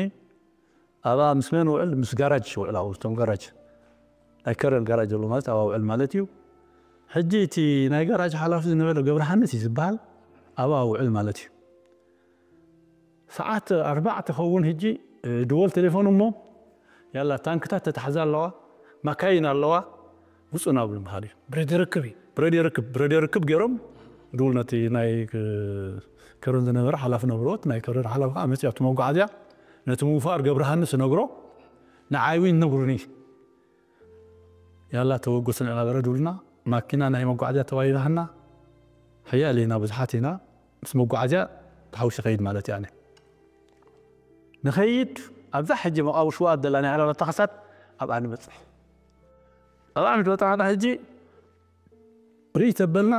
ኣብኣ ምስ መን ውዕል? ምስ ጋራጅ ውዕል፣ ኣብኡ እቶም ጋራጅ። ናይ ከረን ጋራጅ ዘሎ ማለት ኣብኣ ውዕል ማለት እዩ። ሕጂ እቲ ናይ ጋራጅ ሓላፊ ዝነበረ ገብረሃንስ እዩ ዝበሃል። ኣብኣ ውዕል ማለት እዩ። ሰዓት ኣርባዕተ ክኸውን ሕጂ፣ እ፣ ድወል ቴሌፎን እሞ፣ ያላ ታንክታት ተታሕዛ ኣለዋ፣ ማካይን ኣለዋ፣ ውጹና ብሉ በሃል እዩ። ብረድ ርክብ እዩ። ብረድ ርክብ፣ ብረድ ርክብ ገይሮም ድውል ነቲ ናይ፣ እ፣ ከረን ዝነበረ ሓላፊ ነብሮት፣ ናይ ከረን ሓላፊ ከዓ መፅእ ኣብቲ መጓዓዝያ ነቲ ምውፋር ገብረሃንስ ነግሮ፣ ንዓይ እውን ነግሩኒ። ያላ ተወገሱ ንዕላ በረድ ብሉና፣ ማኪና ናይ መጓዓዝያ ተዋሂባህና፣ ሓያል ኢና፣ ብዙሓት ኢና፣ ምስ መጓዓዝያ ተሓዊሱ ይኸይድ ማለት እዩ። ኣነ ንኸይድ ኣብዛ ሕጂ መቓብር ሽዋ ዘላ ናይ ዕላላ ተኸሳት ኣብኣ ንበጽሕ። ኣብኣ ምስ በጻሕና ሕጂ ርኢ ተበልና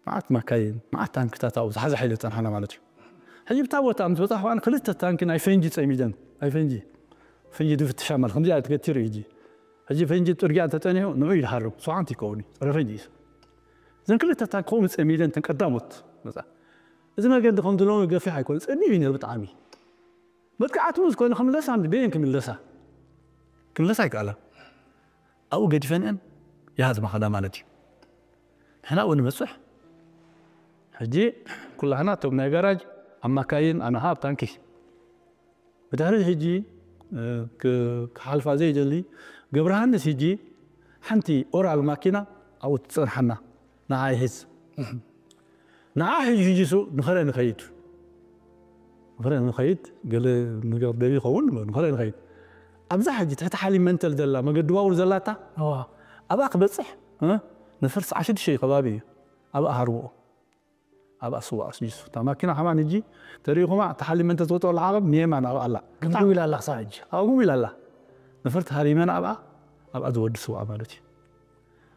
መዓት ማካይን፣ መዓት ታንክታት ኣብኡ ዝሓዘ ሓይሊ ዝጸንሓና ማለት እዩ። ሕጂ ብታ ቦታ ምስ በጻሕኩ ኣነ ክልተ ታንኪ ናይ ፈንጂ ጸሚደን፣ ናይ ፈንጂ፣ ፈንጂ ድፍትሻ ማለት ከምዚኣ ትገትር እዩ ሕጂ። ሕጂ ፈንጂ ጽርግያ እንተጸኒሑ ንዑ ይሃርም፣ ሰውዓንቲ ይከውን እዩ፣ ጸረ ፈንጂ እዩ። እዘን ክልተ ታንኪ ከምኡ ጸሚደን እተን ቀዳሞት መጻ። እዚ መገዲ ከምዚ ሎሚ ገፊሕ ኣይኮነን፣ ጸቢብ እዩ ነይሩ ብጣዕሚ። መጥቃዕቲ ምስ ኮነ ክምለሳ፣ በየን ክምለሳ? ክምለሳ ኣይከኣላን። ኣብኡ ገዲፈንአን ይሃዝማ ከዳ ማለት እዩ። ንሕና ኣብኡ ንበጽሕ። ሕጂ ኩላህና እቶም ናይ ጋራጅ ኣብ ማካይን፣ ኣነ ኸኣ ኣብ ታንኪ። ብድሕሪ ሕጂ፣ እ፣ ክ-፣ ክሓልፋ ዘይደሊ ገብረሃንስ ሕጂ ሓንቲ ኦራል ማኪና ኣብኡ ትጸንሓና። ንዓ ይሕዝ። ንዓ ሕጂ፣ ሕጂ እሱ ንኸረ ንኸይድ። ንኸረ ንኸይድ፣ ገለ ነገር ደልዩ ይኸውን፣ ንኸረ ንኸይድ። ኣብዛ ሕጂ ትሕቲ ሓሊብ መንተል ዘላ፣ መገዲ ባቡር ዘላታ፣ እዋ። ኣብኣ ክበጽሕ፣ እ፣ ነፈር ሰዓት ሽዱሽተ ከባቢ እዩ። ኣብኣ ሃርብኦ። ኣብኣ ስዋ ኣስጂሱ። እታ ማኪና ከማን ሕጂ ተሪእኹማ፣ እታ ሓሊብ መንተል ትወጥኦ ኣላ ዓቐብ ንየማን ኣብኣ ኣላ። ግምግም ኢላ ኣላ ክሳብ ሕጂ። ኣብኣ ግምግም ኢላ ኣላ። ነፈርቲ ሃሪመን ኣብኣ፣ ኣብኣ ዝወዲ ስዋ ማለት እዩ።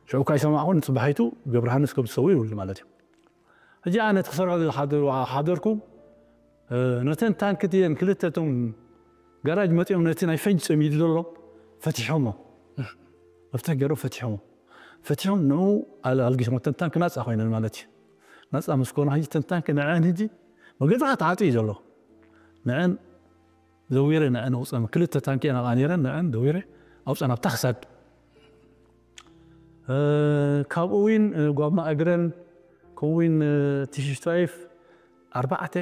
ሽዑ እኳ ኣይሰማዕኹን፣ ንጽባሒቱ ገብረሃንስ ከም ዝሰው ይብሉ ማለት እዩ። ሕጂ ኣነ እቲ ክሰርሖ ዝሓደሩ-፣ ሓደርኩ፣ እ፣ ነተን ታንክት እየን ክልተ እቶም ጋራጅ መጺኦም ነቲ ናይ ፈንጂ ጸሚዱ ዘሎ ፈቲሖሞ። መፍትሕ ገይሮም ፈቲሖሞ። ፈቲሖም ንኡ ኣል-፣ ኣልጊሶም። እተን ታንክ ናጻ ኮይነን ማለት እዩ። ናጻ ምስ ኮና ሕጂ እተን ታንክ ንዐን ሕጂ መገዲ ከዓ ተዓጽዩ እዩ ዘሎ። ንዐን ዘዊረ ንዐን ኣውጸን ክልተ ታንክ እየን ኣብኣ ነይረን፣ ንዐን ዘዊረ ኣውጸን ኣብታ ክሳድ። እ፣ ካብኡ እውን፣ እ፣ ጓማ እግረን ከምኡ እውን፣ እ፣ ቲ ፊፍቲ ፋይቭ ኣርባዕተ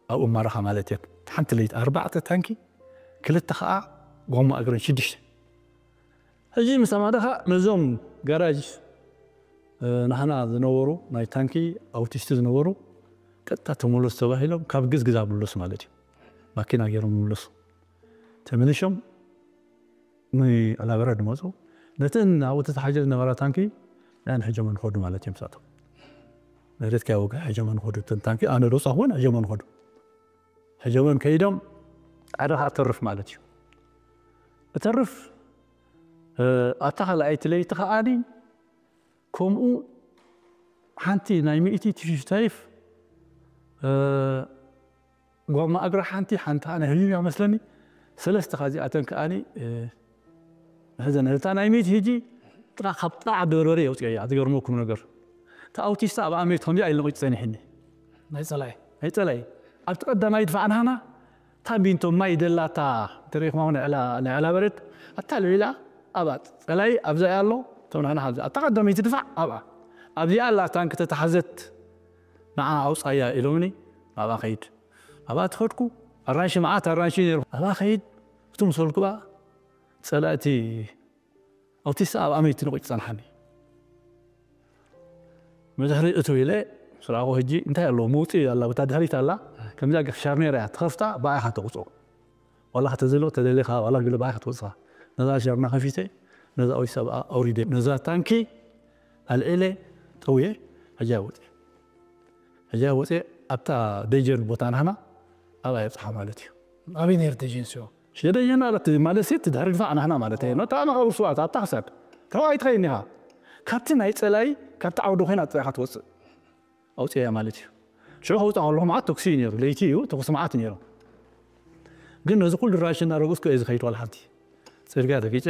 ኣብኡ ማረኻ ማለት እየን። ሓንቲ ለይቲ ኣርባዕተ ታንኪ፣ ክልተ ከዓ ጓማ እግረን ሽዱሽተ። ሕጂ ምስ ኣማረኻ ነዞም ጋራጅ፣ እ፣ ናህና ዝነበሩ ናይ ታንኪ ኣውቲስት ዝነበሩ ቀጥታ ተመለሱ ተባሂሎም ካብ ግዝግዛ ምለሱ ማለት እዩ። ማኪና ገይሮም ምለሱ። ተመሊሾም ንዕላበረድ መጹ። ነተን ኣብኡ ተታሒዘ ዝነበራ ታንኪ ንዐን ሕጀመን ኸዱ ማለት እዮም። ንሳቶም መሬት ከይወግሐ ሕጀመን ኸዱ። እተን ታንኪ ኣነ ዶ ጻኹወን ሕጀመን ኸዱ። ሕጀመን ከይዶም ሓደ ኸኣ እተርፍ ማለት እዩ። እተርፍ፣ እ፣ ኣታ ካልኣይቲ ለይቲ ከኣኒ ከምኡ ሓንቲ ናይ ሚእቲ ቲ ፊፍቲ ፋይቭ፣ እ፣ ጓማ እግራ ሓንቲ፣ ሓንቲ ናይ ህዩም እያ መስለኒ። ሰለስተ ካብዚኣተን ከኣኒ፣ እ፣ ንሕዘን። እታ ናይ ሚእቲ ሕጂ ጥራ-፣ ካብ ጥራ ዓዲ በርበረ የውፅኦ እያ። ዝገርመኩም ነገር፣ እታ ኣውቲስታ ኣብ ኣሜት ከምዚኣ ኢሉ ነቒጹ ጸኒሕኒ። ናይ ጸላኢ። ናይ ጸላኢ። ኣብቲ ቀዳማይ ድፋዕ ናህና፣ እታ ቢንቶ ማይ ደላታ፣ ተሪኽማ እውን ዕላ-፣ ናይ ዕላ በረድ፣ ኣታ ልዒላ ኣብኣ ጸላኢ ኣብዛ እያ ኣሎ፣ እቶም ንሕና ካብዚ። ኣብታ ቀዳመይቲ ድፋዕ ኣብኣ። ኣብዚኣ ኣላ ታንክ ተታሕዘት። ንዓ ኣውፃያ ኢሎምኒ። ኣብኣ ኸይድ ኣብኣ ትኸድኩ ኣራንሺ መዓት ኣራንሺ ነይሩ ኣብኣ ኸይድ እቲ ምሰልኩ በኣ ፀላእቲ ኣውቲስታ ኣብ ኣመይቲ ንቑጭ ጸንሓኒ። ብድሕሪ እትው ኢለ ስራቑ ህጂ እንታይ ኣለዎ መውፅኢ ኣላ ብታ ድሕሪት ኣላ ከምዚኣ ገፍ ሻርኔራ እያ ትኸፍታ ብኣይኻ ተቑፅኦ ዋላ ከተዝሎ ተደሊኻ ዋላ ግለ ብኣይኻ ትወፅኻ ነዛ ሻርና ከፊተ ነዛ ኦይሳ ብኣ ኣውሪደ ነዛ ታንኪ ኣልዒለ ጠውየ ሕጂ ወፅየ ሕጂ ወፅየ ኣብታ ደጀን ቦታ ናህና ኣብኣ የብፅሓ ማለት እዩ ኣበይ ነይር ደጀን ሲዮ ሽደደጀን ማለት ማለት ሲ ትድሕሪ ድፋዕ ናህና ማለት እዩ ነታ መቃብር ስዋት ኣብታ ክሳድ ተባይ ትኸይድ ኒኻ ካብቲ ናይ ፀላይ ካብቲ ዓውዲ ኮይና ፀኻ ትወፅእ ኣውፅያ ማለት እዩ ሽዑ ከውፃ ከለኹ መዓት ተኩሲ እዩ ነይሩ ለይቲ እዩ ተኩሲ መዓት ነይሩ ግን ነዚ ኩሉ ራሽ እናረገፅኩ እየ ዝኸይድ ዋላ ሓንቲ ፅርግያ ረጊፀ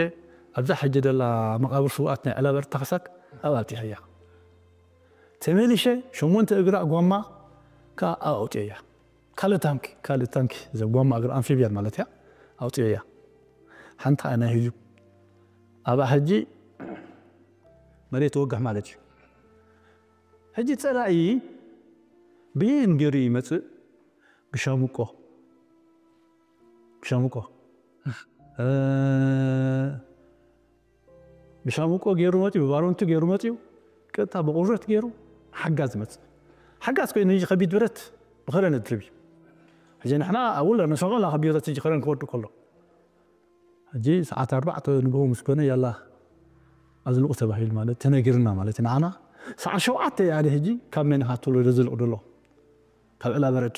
ኣብዛ ሕጂ ደላ መቃብር ስውኣት ናይ ዕላበር ተኸሳክ ኣብ ኣብቲሐያ ተመሊሸ ሸሞንተ እግራ ጎማ ከዓ ኣውፅየያ ካልእ ታንኪ ካልእ ታንኪ ዘጓማ እግሪ ኣንፊብያን ማለት እያ ኣውፅየያ ሓንቲ ከዓ ናይ ህዩ ኣብኣ ሕጂ መሬት ወግሕ ማለት እዩ ሕጂ ፀላኢ ብየን ገይሩ ይመፅእ ብሻሙቆ ብሻሙቆ ብሻሙቆ ገይሩ መፅዩ ብባሮንቱ ገይሩ መፅዩ ቀጥታ ብቁረት ገይሩ ሓጋዝ ይመፅእ ሓጋዝ ኮይኑ እዚ ከቢድ ብረት ብኸረን እድርብ እዩ ሕጂ ንሕና ኣብኡ ነሰቆላ ከቢረት እዚ ኸረን ክወዱ ከሎ ሕጂ ሰዓት ኣርባዕተ ንግሆ ምስ ኮነ ያላ ኣዝልቑ ተባሂሉ ማለት ተነጊርና ማለት ንዓና ሰዓት ሸውዓተ ያለ ሕጂ ካብ መን ኢኻ ትብሎ ዘዝልቕ ደሎ ካብ ዕላ በረድ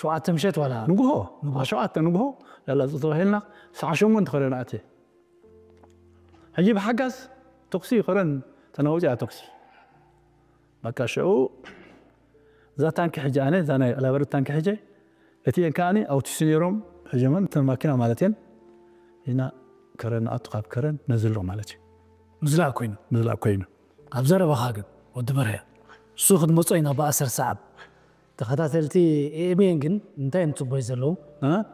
ሸውዓተ ምሸት ዋላ ንግሆ ንግሆ ሸውዓተ ንግሆ ያላ ዝቕ ተባሂልና ሰዓ ሸሞንተ ኸረና ኣትየ ሕጂ ብሓጋዝ ተኩሲ ኸረን ተናውፅያ ተኩሲ በቃ ሽዑ እዛ ታንኪ ሕጂ ኣነ እዛ ናይ ዕላበረት ታንኪ ሕጂ እቲኤን ከዓኒ ኣውቲሲ ነይሮም ሕጀመን እተን ማኪና ማለት እየን ኢና ከረን ንኣቱ ካብ ከረን ነዝሎ ማለት እዩ ምዝላእ ኮይኑ ምዝላእ ኮይኑ ኣብ ዘረባኻ ግን ወዲ በርሀ እሱ ክትመጾ ኢና ብኣሰር ሰዓብ ተኸታተልቲ ኤኤምኤን ግን እንታይ እዮም ጽቦይ ዘለዉ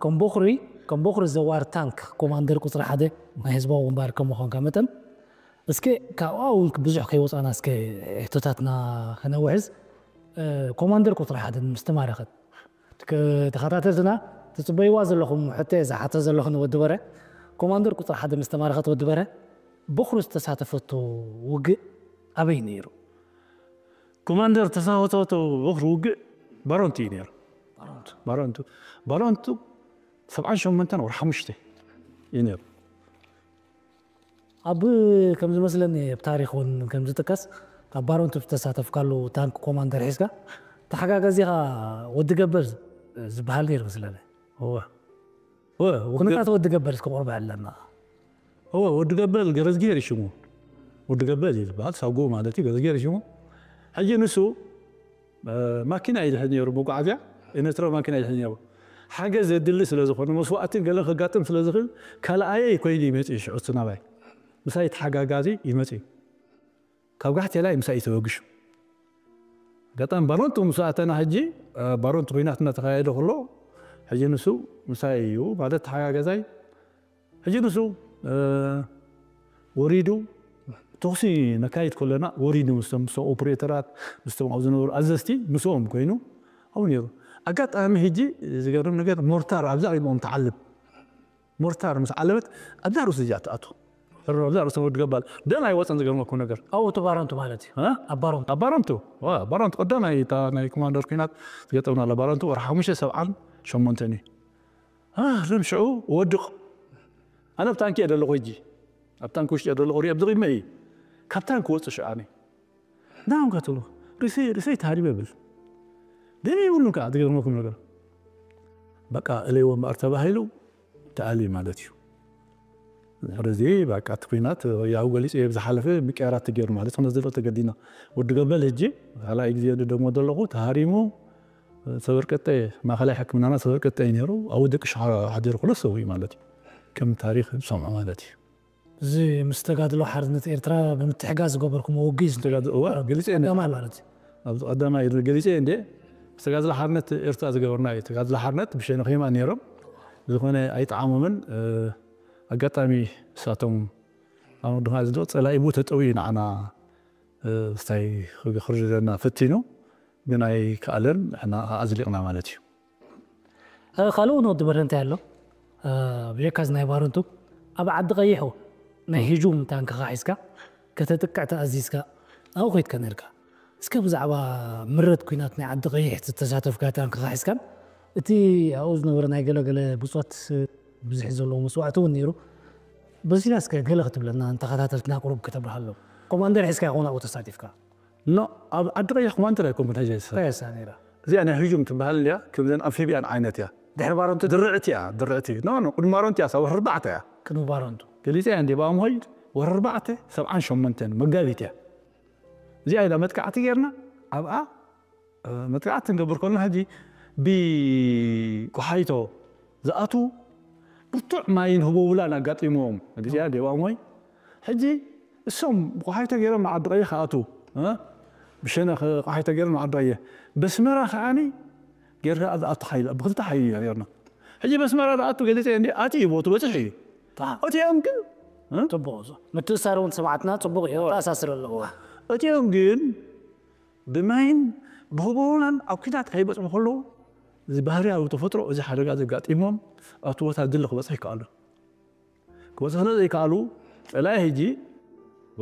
ከም ቦኽሪ ከም ቦኽሪ ዘዋር ታንክ ኮማንደር ቁፅሪ ሓደ ናይ ህዝባዊ ግንባር ከም ምዃንካ መጠን እስከ ካብኣ እውን ብዙሕ ከይወፃና እስከ ሕቶታትና ከነውሕዝ ኮማንደር ቁፅሪ ሓደ ምስ ተማረኸት ተኸታተልትና ትፅበይዋ ዘለኹም ሕቶ እየ ዝሓቶ ዘለኹ ንወዲ በረ ኮማንደር ቁፅሪ ሓደ ምስ ተማረኸት ወዲ በረ ቦኽሪ ዝተሳተፈቶ ውግእ ኣበይ ነይሩ ኮማንደር ተሳተፈቶ ቦኽሪ ውግእ ባሮንቱ እዩ ነይሩ ባሮንቱ ባሮንቱ ሰብዓን ሸሞንተን ወር ሓሙሽተ እዩ ነይሩ ኣብ ከም ዝመስለኒ ኣብ ታሪኽ እውን ከም ዝጥቀስ ካብ ባሮንቱ ዝተሳተፍካሉ ታንክ ኮማንደር ሒዝካ ተሓጋጋዚኻ ወዲ ገበል ዝበሃል ነይሩ መስለኒ እወ እወ ኩነታት ወዲ ገበል እስከ ቁርብ ኣለና እወ ወዲ ገበል ገረዝጌር እዩ ሽሙ ወዲ ገበል እዩ ዝበሃል ሳጉ ማለት እዩ ገረዝጌር እዩ ሽሙ ሕጂ ንሱ ማኪና እዩ ዝሕዝ ነይሩ መጓዓዝያ ኤነትሮ ማኪና እዩ ዝሕዝ ነይሩ ሓገዝ ዘድሊ ስለ ዝኾነ መስዋእትን ገለን ከጋጥም ስለ ዝኽእል ካልኣየ ኮይኑ ይመፅእ ሽዑ ናባይ ምሳይ ተሓጋጋዚ ይመፅእ ካብ ጋሕቴላይ ምሳይ ተወግሹ ኣጋጣሚ ባሮንቱ ምስ ኣተና ሕጂ ባሮንቱ ኩናት እናተኻየደ ከሎ ሕጂ ንሱ ምሳይ እዩ ማለት ተሓጋገዛይ ሕጂ ንሱ ወሪዱ ተኹሲ ነካይድ ከለና ወሪዱ ምስቶም ምስ ኦፕሬተራት ምስቶም ኣብ ዝነበሩ ኣዘዝቲ ምስኦም ኮይኑ ኣብኡ ነይሩ ኣጋጣሚ ሕጂ ዝገርም ነገር ሞርታር ኣብዛ ቂድሞም ትዓልብ ሞርታር ምስ ዓለበት ኣብዛ ርእሱ እዚኣ ትኣቱ ሕሮ ኣብዛ ርእሱ ወዲ ገባል ደም ኣይወፀን ዝገርመኩም ነገር ኣብኡ እቲ ባረንቱ ማለት እዩ እ? ኣብ ባረንቱ ኣብ ባረንቱ ዋ፣ ባረንቱ ቀዳማይ እታ ናይ ኮማንደር ኩናት ዝገጠምና ኣላ ባረንቱ ወርሒ ሓሙሽተ ሰብዓን ሸሞንተን እዩ እ፣ ርም ሽዑ ወድቕ ኣነ ኣብ ታንኪ እየ ዘለኹ ሕጂ ኣብ ታንኪ ውሽጢ እየ ዘለኹ ሪኦ ብዚ ቂድመ እዩ ካብ ታንኪ ወፅእ ሽዑ ኣነ ናም ከትብሎ ርእሰይ ርእሰይ ተሃሪበ ብል ደም ይብሉን ከዓ ዝገርመኩም ነገር በቃ እለይዎ እምበኣር ተባሂሉ ተኣልዩ ማለት እዩ ድሕሪ እዚ በቃ እቲ ኩናት ያው ገሊፁ እየ ብዝሓለፈ ምቅያራት ተገይሩ ማለት ክነ ዘሎ ተገዲና ወዲ ገበል ህጂ ካልኣይ ግዜ ድደግሞ ዘለኹ ተሃሪሙ ሰበርቀጠ ማእኸላይ ሕክምናና ሰበርቀጠ እዩ ነይሩ ኣብኡ ደቂ ሓዲሩ ክሎ ሰው እዩ ማለት እዩ ከም ታሪክ ዝሰምዖ ማለት እዩ እዚ ምስ ተጋድሎ ሓርነት ኤርትራ ብምትሕጋዝ ዝገበርኩሞ ውግእ እዩ ዝብል። ተጋድሎ እዋ ገሊፀ እየ ቀዳማይ ማለት እዩ። ኣብዚ ቀዳማይ ገሊፀ እየ እንዴ ምስ ተጋድሎ ሓርነት ኤርትራ ዝገበርና እዩ ተጋድሎ ሓርነት ብሸነኺማ ነይሮም ዝኾነ ኣይጠዓሞምን ኣጋጣሚ እሳቶም ኣብ ድኻ ዝዶ ፀላኢ ቡ ተጠውዩ ንዓና ስታይ ክርድደና ፈቲኑ ግን ኣይከኣለን። ንሕና ኣዝሊቕና ማለት እዩ። ካልኡ ንወዲ በርሀ እንታይ ኣሎ? ብጀካዚ ናይ ባረንቱ ኣብ ዓዲ ቀይሑ ናይ ህጁም ታንክኻ ሒዝካ ከተጥቅዕ ተኣዚዝካ ኣብኡ ከይድካ ነርካ። እስከ ብዛዕባ ምረት ኩናት ናይ ዓዲ ቀይሕ ዝተሳተፍካ ታንክኻ ሒዝካን እቲ ኣብኡ ዝነበረ ናይ ገለገለ ብፆት ብዙሕ ዘለዎ መስዋዕቲ እውን ነይሩ። በዚና እስከ ገለ ክትብለና ንተኸታተልትና ቁሩብ ከተብርሃሎም። ኮማንደር ሒዝካ ይኸውን ኣብኡ ተሳቲፍካ? ኖ ኣብ ዓዲ ቀይሕ ኮማንደር ኣይኮንኩን ሕጂ ከየሳ ነይራ እዚኣ ናይ ህጁም ትበሃል እያ። ከምዘን ኣምፊብያን ዓይነት እያ። ድሕሪ ባረንቱ ድርዕቲ እያ። ድርዕቲ ኖ ኖ ቅድሚ ባረንቱ እያ። ሳብ ኣርባዕተ እያ። ቅድሚ ባረንቱ ገሊፀ እያ እንዲ ብኣምሆይ ወር ኣርባዕተ ሰብዓን ሸሞንተን መጋቢት እያ። እዚኣ ኢላ መጥቃዕቲ ጌርና ኣብኣ መጥቃዕቲ ክንገብር ከልና ሕጂ ብቆሓይቶ ዝኣትዉ ብርቱዕ ማይን ህቦብላን ኣጋጢምዎም። እዚኣ ዲባሞይ ሕጂ እሶም ቆሓይቶ ገይሮም ንዓዲ ቀይሕ ክኣትዉ ብሸነ ቆሓይቶ ገይሮም ንዓዲ ቀይሕ በስመራ ከዓኒ ጌርካ ዝኣቱ ሓይሊ ብክልተ ሓይሊ ኢና ጌርና። ሕጂ በስመራ ዝኣቱ ገሊፀ እንዲ ኣቲ እዩ ቦቱ በፅሕ እዩ። እቲኦም ግን ፅቡቅ ምትእሳር እውን ሰማዕትና ፅቡቅ እዩ ተኣሳስር ኣለዎ። እቲኦም ግን ብማይን ብህቦብላን ኣብ ኩናት ከይበፅሑ ከለዉ እዚ ባህርያዊ ተፈጥሮ እዚ ሓደጋ ዘጋጢሞም ኣብቲ ቦታ ድሊ ክበፅሑ ይከኣሉ። ክበፅሑ ስለ ዘይከኣሉ ፀላኢ ሕጂ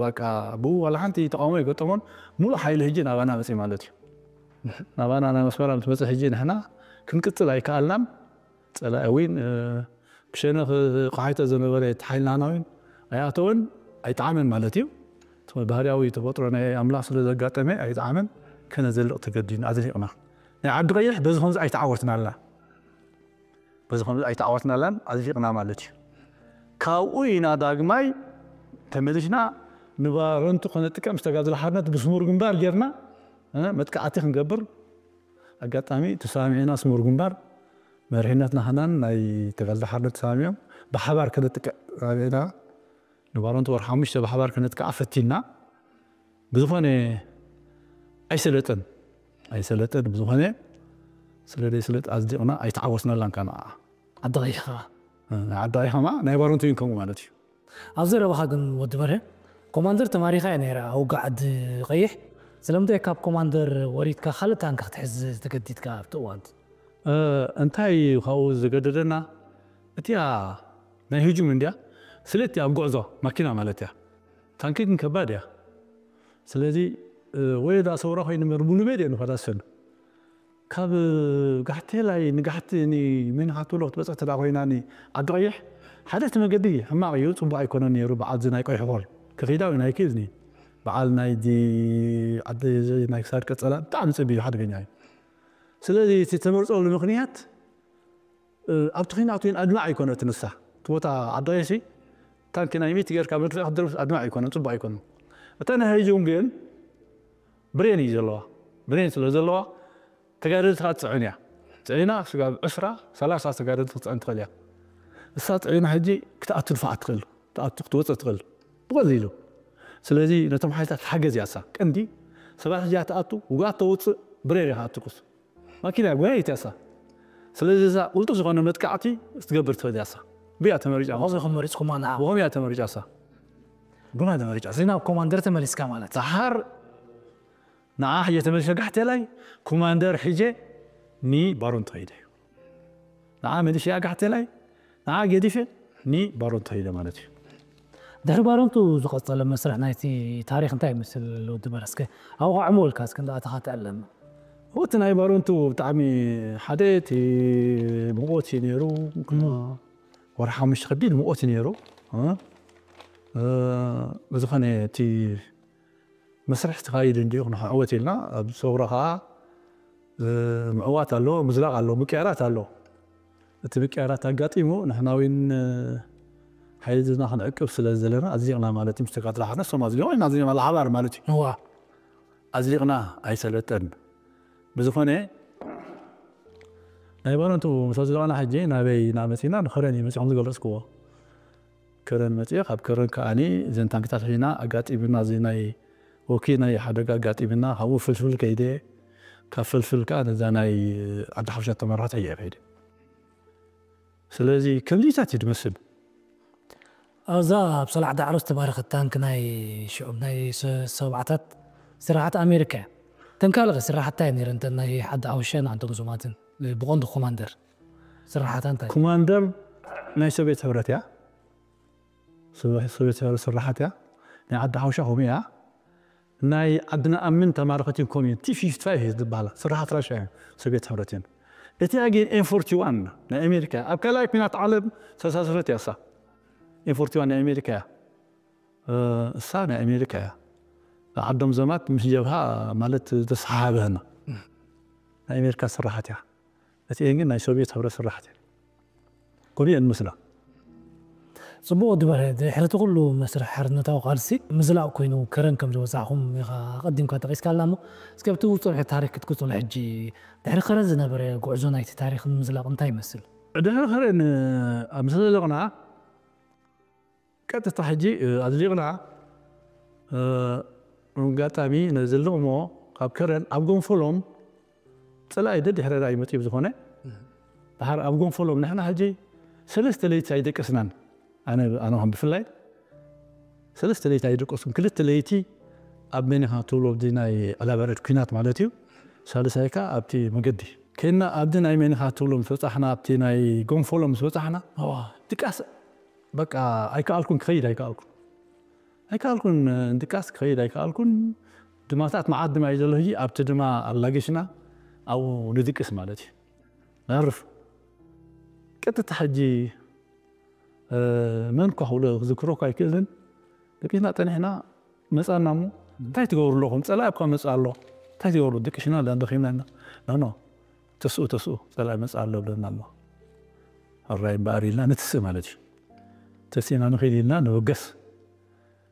በቃ ብኡ ዋላ ሓንቲ ተቃውሞ የገጠሞን ሙሉእ ሓይሊ ሕጂ ናባና መፅእ ማለት እዩ። ናባና ናብ ኣስመራ ምስ መፅእ ሕጂ ንሕና ክንቅፅል ኣይከኣልናን። ፀላኢ እውን ብሸነኽ ቆሓይቶ ዝነበረ እቲ ሓይልናና እውን ኣይኣተወን ኣይጠዓመን ማለት እዩ። እቲ ባህርያዊ ተፈጥሮ ናይ ኣምላኽ ስለ ዘጋጠመ ኣይጠዓመን። ከነዘልቕ ተገዲድና ኣዝሊቕና። ናይ ዓዲ ቀይሕ በዚ ከምዚ ኣይተዓወትናላ። በዚ ከምዚ ኣይተዓወትናላን ኣዝሊቕና ማለት እዩ። ካብኡ ኢና ዳግማይ ተመሊስና ንባረንቱ ከነጥቀም ዝተጋዝለ ሓርነት ብስሙር ግንባር ጌርና መጥቃዕቲ ክንገብር ኣጋጣሚ ተሰማሚዕና ስሙር ግንባር መሪሕነት ናህናን ናይ ተጋድሎ ሓርነት ተሰማሚዖም ብሓባር ከነጥቅዕ ተሰማሚዕና ንባሮንቱ ወር ሓሙሽተ ብሓባር ከነጥቅዓ ፈቲና ብዝኾነ ኣይሰለጠን ኣይሰለጠን ብዝኾነ ስለ ዘይስለጥ ኣዝዲቕና ኣይተዓወስናላን ካን ዓዲ ቀይሕ ኸዓ ዓዲ ቀይሕ ኸማ ናይ ባሮንቱ ይንከሙ ማለት እዩ። ኣብ ዘረባኻ ግን ወዲ በርሀ ኮማንደር ተማሪኻ እያ ነይራ ኣብ ውግእ ዓዲ ቀይሕ። ስለምንታይ ካብ ኮማንደር ወሪድካ ካልእ ታንኪ ክትሕዝ ተገዲድካ ኣብቲ እዋን? እንታይ ካብኡ ዘገደደና እቲኣ ናይ ህጁም እንድያ ስለቲ ኣብ ጉዕዞ ማኪና ማለት እያ ታንኪ ግን ከባድ እያ። ስለዚ ወይ ዳ ሰውራ ኮይኑ ምር ሙሉ ቤድ እየ ንኸዳ ሰሉ ካብ ጋሕቴላይ ንጋሕቲ ንመን ሃትሎ ክትበፅሕ ተዳ ኮይና ዓዲ ቀይሕ ሓደ እቲ መገዲ ሕማቕ እዩ። ፅቡቅ ኣይኮነን ነይሩ። በዓል እዚ ናይ ቀይሕ ኾል ክኺዳ ወይ ናይ ክእዝኒ በዓል ናይ ዓዲ ናይ ክሳድ ቀፀላ ብጣዕሚ ፅብ እዩ ሓደገኛ እዩ። ስለዚ እቲ ተመርፀሉ ምክንያት ኣብቲ ኺናት እውን ኣድማዕ ኣይኮነትን ንሳ እቲ ቦታ ዓዲ ቀይሕሲ ታንኪ ናይ ሚት ጌርካ መድፍዕ ክትደርብስ ኣድማዕ ኣይኮነን ፅቡቅ ኣይኮነን። እታ ናይ ህጁም ግን ብሬን እዩ ዘለዋ። ብሬን ስለ ዘለዋ ተጋደልትኻ ትፅዕን እያ። ፅዒና ስጋብ ዕስራ ሰላሳ ተጋደልቲ ክትፅዕን ትኽእል እያ። እሳ ፅዒና ሕጂ ክትኣቱ ድፋዕ ትኽእል ትኣቱ ክትወፅእ ትኽእል ብቐሊሉ። ስለዚ ነቶም ሓይልታት ሓገዝ እያ እሳ ቀንዲ ሰባት ሕጂ ትኣቱ ውጋት ተውፅእ ብሬን ኢኻ ኣትኩስ ማኪና እያ ጎያይት እያ እሳ። ስለዚ እዛ ቁልጡፍ ዝኾነ መጥቃዕቲ ክትገብር ትኽእል እያ እሳ። ብያ ተመሪጫ ከምዚ ክመሪፅኩማ ንዓ ብኸም እያ ተመሪጫ እሳ። ብማ ተመሪጫ እዚ ናብ ኮማንደር ተመሊስካ ማለት ደሓር ንዓ ሕጀ ተመሊሰ ጋሕቴላይ ኮማንደር ሕጀ ንባሮን ተኸይደ እዩ። ንዓ መሊሽያ ጋሕቴላይ ንዓ ገዲፈ ንባሮን ተኸይደ ማለት እዩ። ድሕሪ ባሮንቱ ዝቐጸለ መስርሕ ናይቲ ታሪኽ እንታይ ይመስል ወዲ በረስከ? ኣብኡ ከዓ ዕምወልካ እስከ እንዳኣተኻ ተዕለና። እቲ ናይ ባሮንቱ ብጣዕሚ ሓደ እቲ ሙቐት እዩ ነይሩ። ወርሒ ሓሙሽተ ከቢድ ሙቐት እዩ ነይሩ። እ፣ እ፣ ብዝኾነ እቲ መስርሕ ተኻይዱ እንዲዩ ክንዕወት ኢልና ኣብ ሰውራ ከዓ እ፣ ምዕዋት ኣሎ፣ ምዝላቕ ኣሎ፣ ምቅያራት ኣሎ። እቲ ምቅያራት ኣጋጢሙ ንሕና እውን ሓይልና ክንዕቅብ ስለ ዘለና ኣዝሊቕና ማለት እዩ። ምስ ተጋድሎ ሓርነት እሶም ኣዝሊቖም ኢና ኣዝሊቕና ሓባር ማለት እዩ። እዋ ኣዝሊቕና ኣይሰለጠን። ብዝኾነ ናይ ባረንቱ ምስ ኣዝለቐና ሕጂ ናበይ ኢና መፂና? ንኸረን እዩ መፂኹም ዝገለፅክዎ። ከረን መፂኡ ካብ ከረን ከዓኒ እዘን ታንክታት ሒና ኣጋጢምና እዚ ናይ ወኪ ናይ ሓደጋ ኣጋጢምና ካብኡ ፍልፍል ከይደ ካብ ፍልፍል ከዓ ነዛ ናይ ዓዲ ሓበሻ ተመራሕቲ ሕየ ከይደ። ስለዚ ከምዚታት እዩ ድመስል። ኣብዛ ኣብ ሰላዕ ዳዕሮ ዝተባረኸት ታንክ ናይ ሽዑ ናይ ሰ- ሰብዓታት ስራሓት ኣሜሪካ እያ። ተንካልኸ ስራሕታ እየ ነይረ እንተ ናይ ሓዲ ኣውሸን ኣንተ ጉዙማትን ብቐንዱ ኮማንደር ስራሓታ እንታይ? ኮማንደር ናይ ሶቪየት ሕብረት እያ። ሶቪየት ሕብረት ስራሓት እያ። ናይ ዓዲ ሓውሻ ከምኡ እያ። ናይ ዓድና ኣምን ተማረኸት እየን ከምኡ እየን። ቲ ፊፍቲ ፋይቭ እየ ዝበሃላ ስራሓት ራሻ እየን፣ ሶቪየት ሕብረት እየን። እቲኣ ግን ኤም ፎርቲ ዋን ናይ ኣሜሪካ እያ። ኣብ ካልኣይ ኩናት ዓለም ዝተሳተፈት እያ እሳ። ኤም ፎርቲ ዋን ናይ ኣሜሪካ እያ። እሳ ናይ ኣሜሪካ እያ። ዓዶም ዘማት ምስ ጀብሃ ማለት ተሰሓበህና ናይ ኣሜሪካ ስራሓት እያ። እቲኤን ግን ናይ ሶቪየት ሕብረት ስራሕት እየን። ከምኡ እየን ምስላ። ጽቡቕ ወዲ በርሀ፣ ድሕሪ እቲ ኩሉ መስርሕ ሓርነታዊ ቃልሲ ምዝላቕ ኮይኑ ከረን ከም ዝበጻሕኹም ኢኻ ኣቐዲምካ ጠቒስካልና እሞ፣ እስከ ኣብቲ ዝጸንሐ ታሪኽ ክትገልጸሉ ሕጂ፣ ድሕሪ ከረን ዝነበረ ጉዕዞ ናይቲ ታሪኽን ምዝላቕ እንታይ ይመስል? ድሕሪ ከረን ኣብ ምስ ዘለቕና ቀጥታ ሕጂ ኣዝሊቕና ኣጋጣሚ ነዝልቕ እሞ ካብ ከረን ኣብ ጎንፈሎም ጸላኢ ደድሕረና ይመጽእ ብዝኾነ ድሓር ኣብ ጎንፈሎም ንሕና ሕጂ ሰለስተ ለይቲ ኣይደቀስናን። ኣነ ኣነ ከም ብፍላይ ሰለስተ ለይቲ ኣይደቀስኩን። ክልተ ለይቲ ኣብ መኒኻ ትብሎ ኣብቲ ናይ ዕላበረድ ኩናት ማለት እዩ። ሳልሳይ ከኣ ኣብቲ መገዲ ከይና ኣብቲ ናይ መኒኻ ትብሎ ምስ በጻሕና ኣብቲ ናይ ጎንፈሎ ምስ በጻሕና ድቃስ በቃ ኣይከኣልኩን፣ ክኸይድ ኣይከኣልኩን ኣይከኣልኩን ድቃስ ክኸይድ ኣይከኣልኩን። ድማታት መዓት ድማ እዩ ዘሎ ሕጂ ኣብቲ ድማ ኣላጊሽና ኣብኡ ንድቅስ ማለት እዩ። ነዕርፍ ቀጥታ ሕጂ መን እኳ ክብሎ ክዝክሮ እኳ ኣይክእልን። ደቂስና ጸኒሕና መጻና እሞ እንታይ ትገብሩ ኣለኹም? ጸላኢ እኳ መጻ ኣሎ። እንታይ ትገብሩ? ደቂሽና ደኺምና ኢና። ኖ ኖ ተስኡ ተስኡ ጸላኢ መጻ ኣሎ ብለና ኣሎ። ሕራይ እምበኣር ኢልና ንትስእ ማለት እዩ። ተሲእና ንኺድ ኢልና ንበገስ።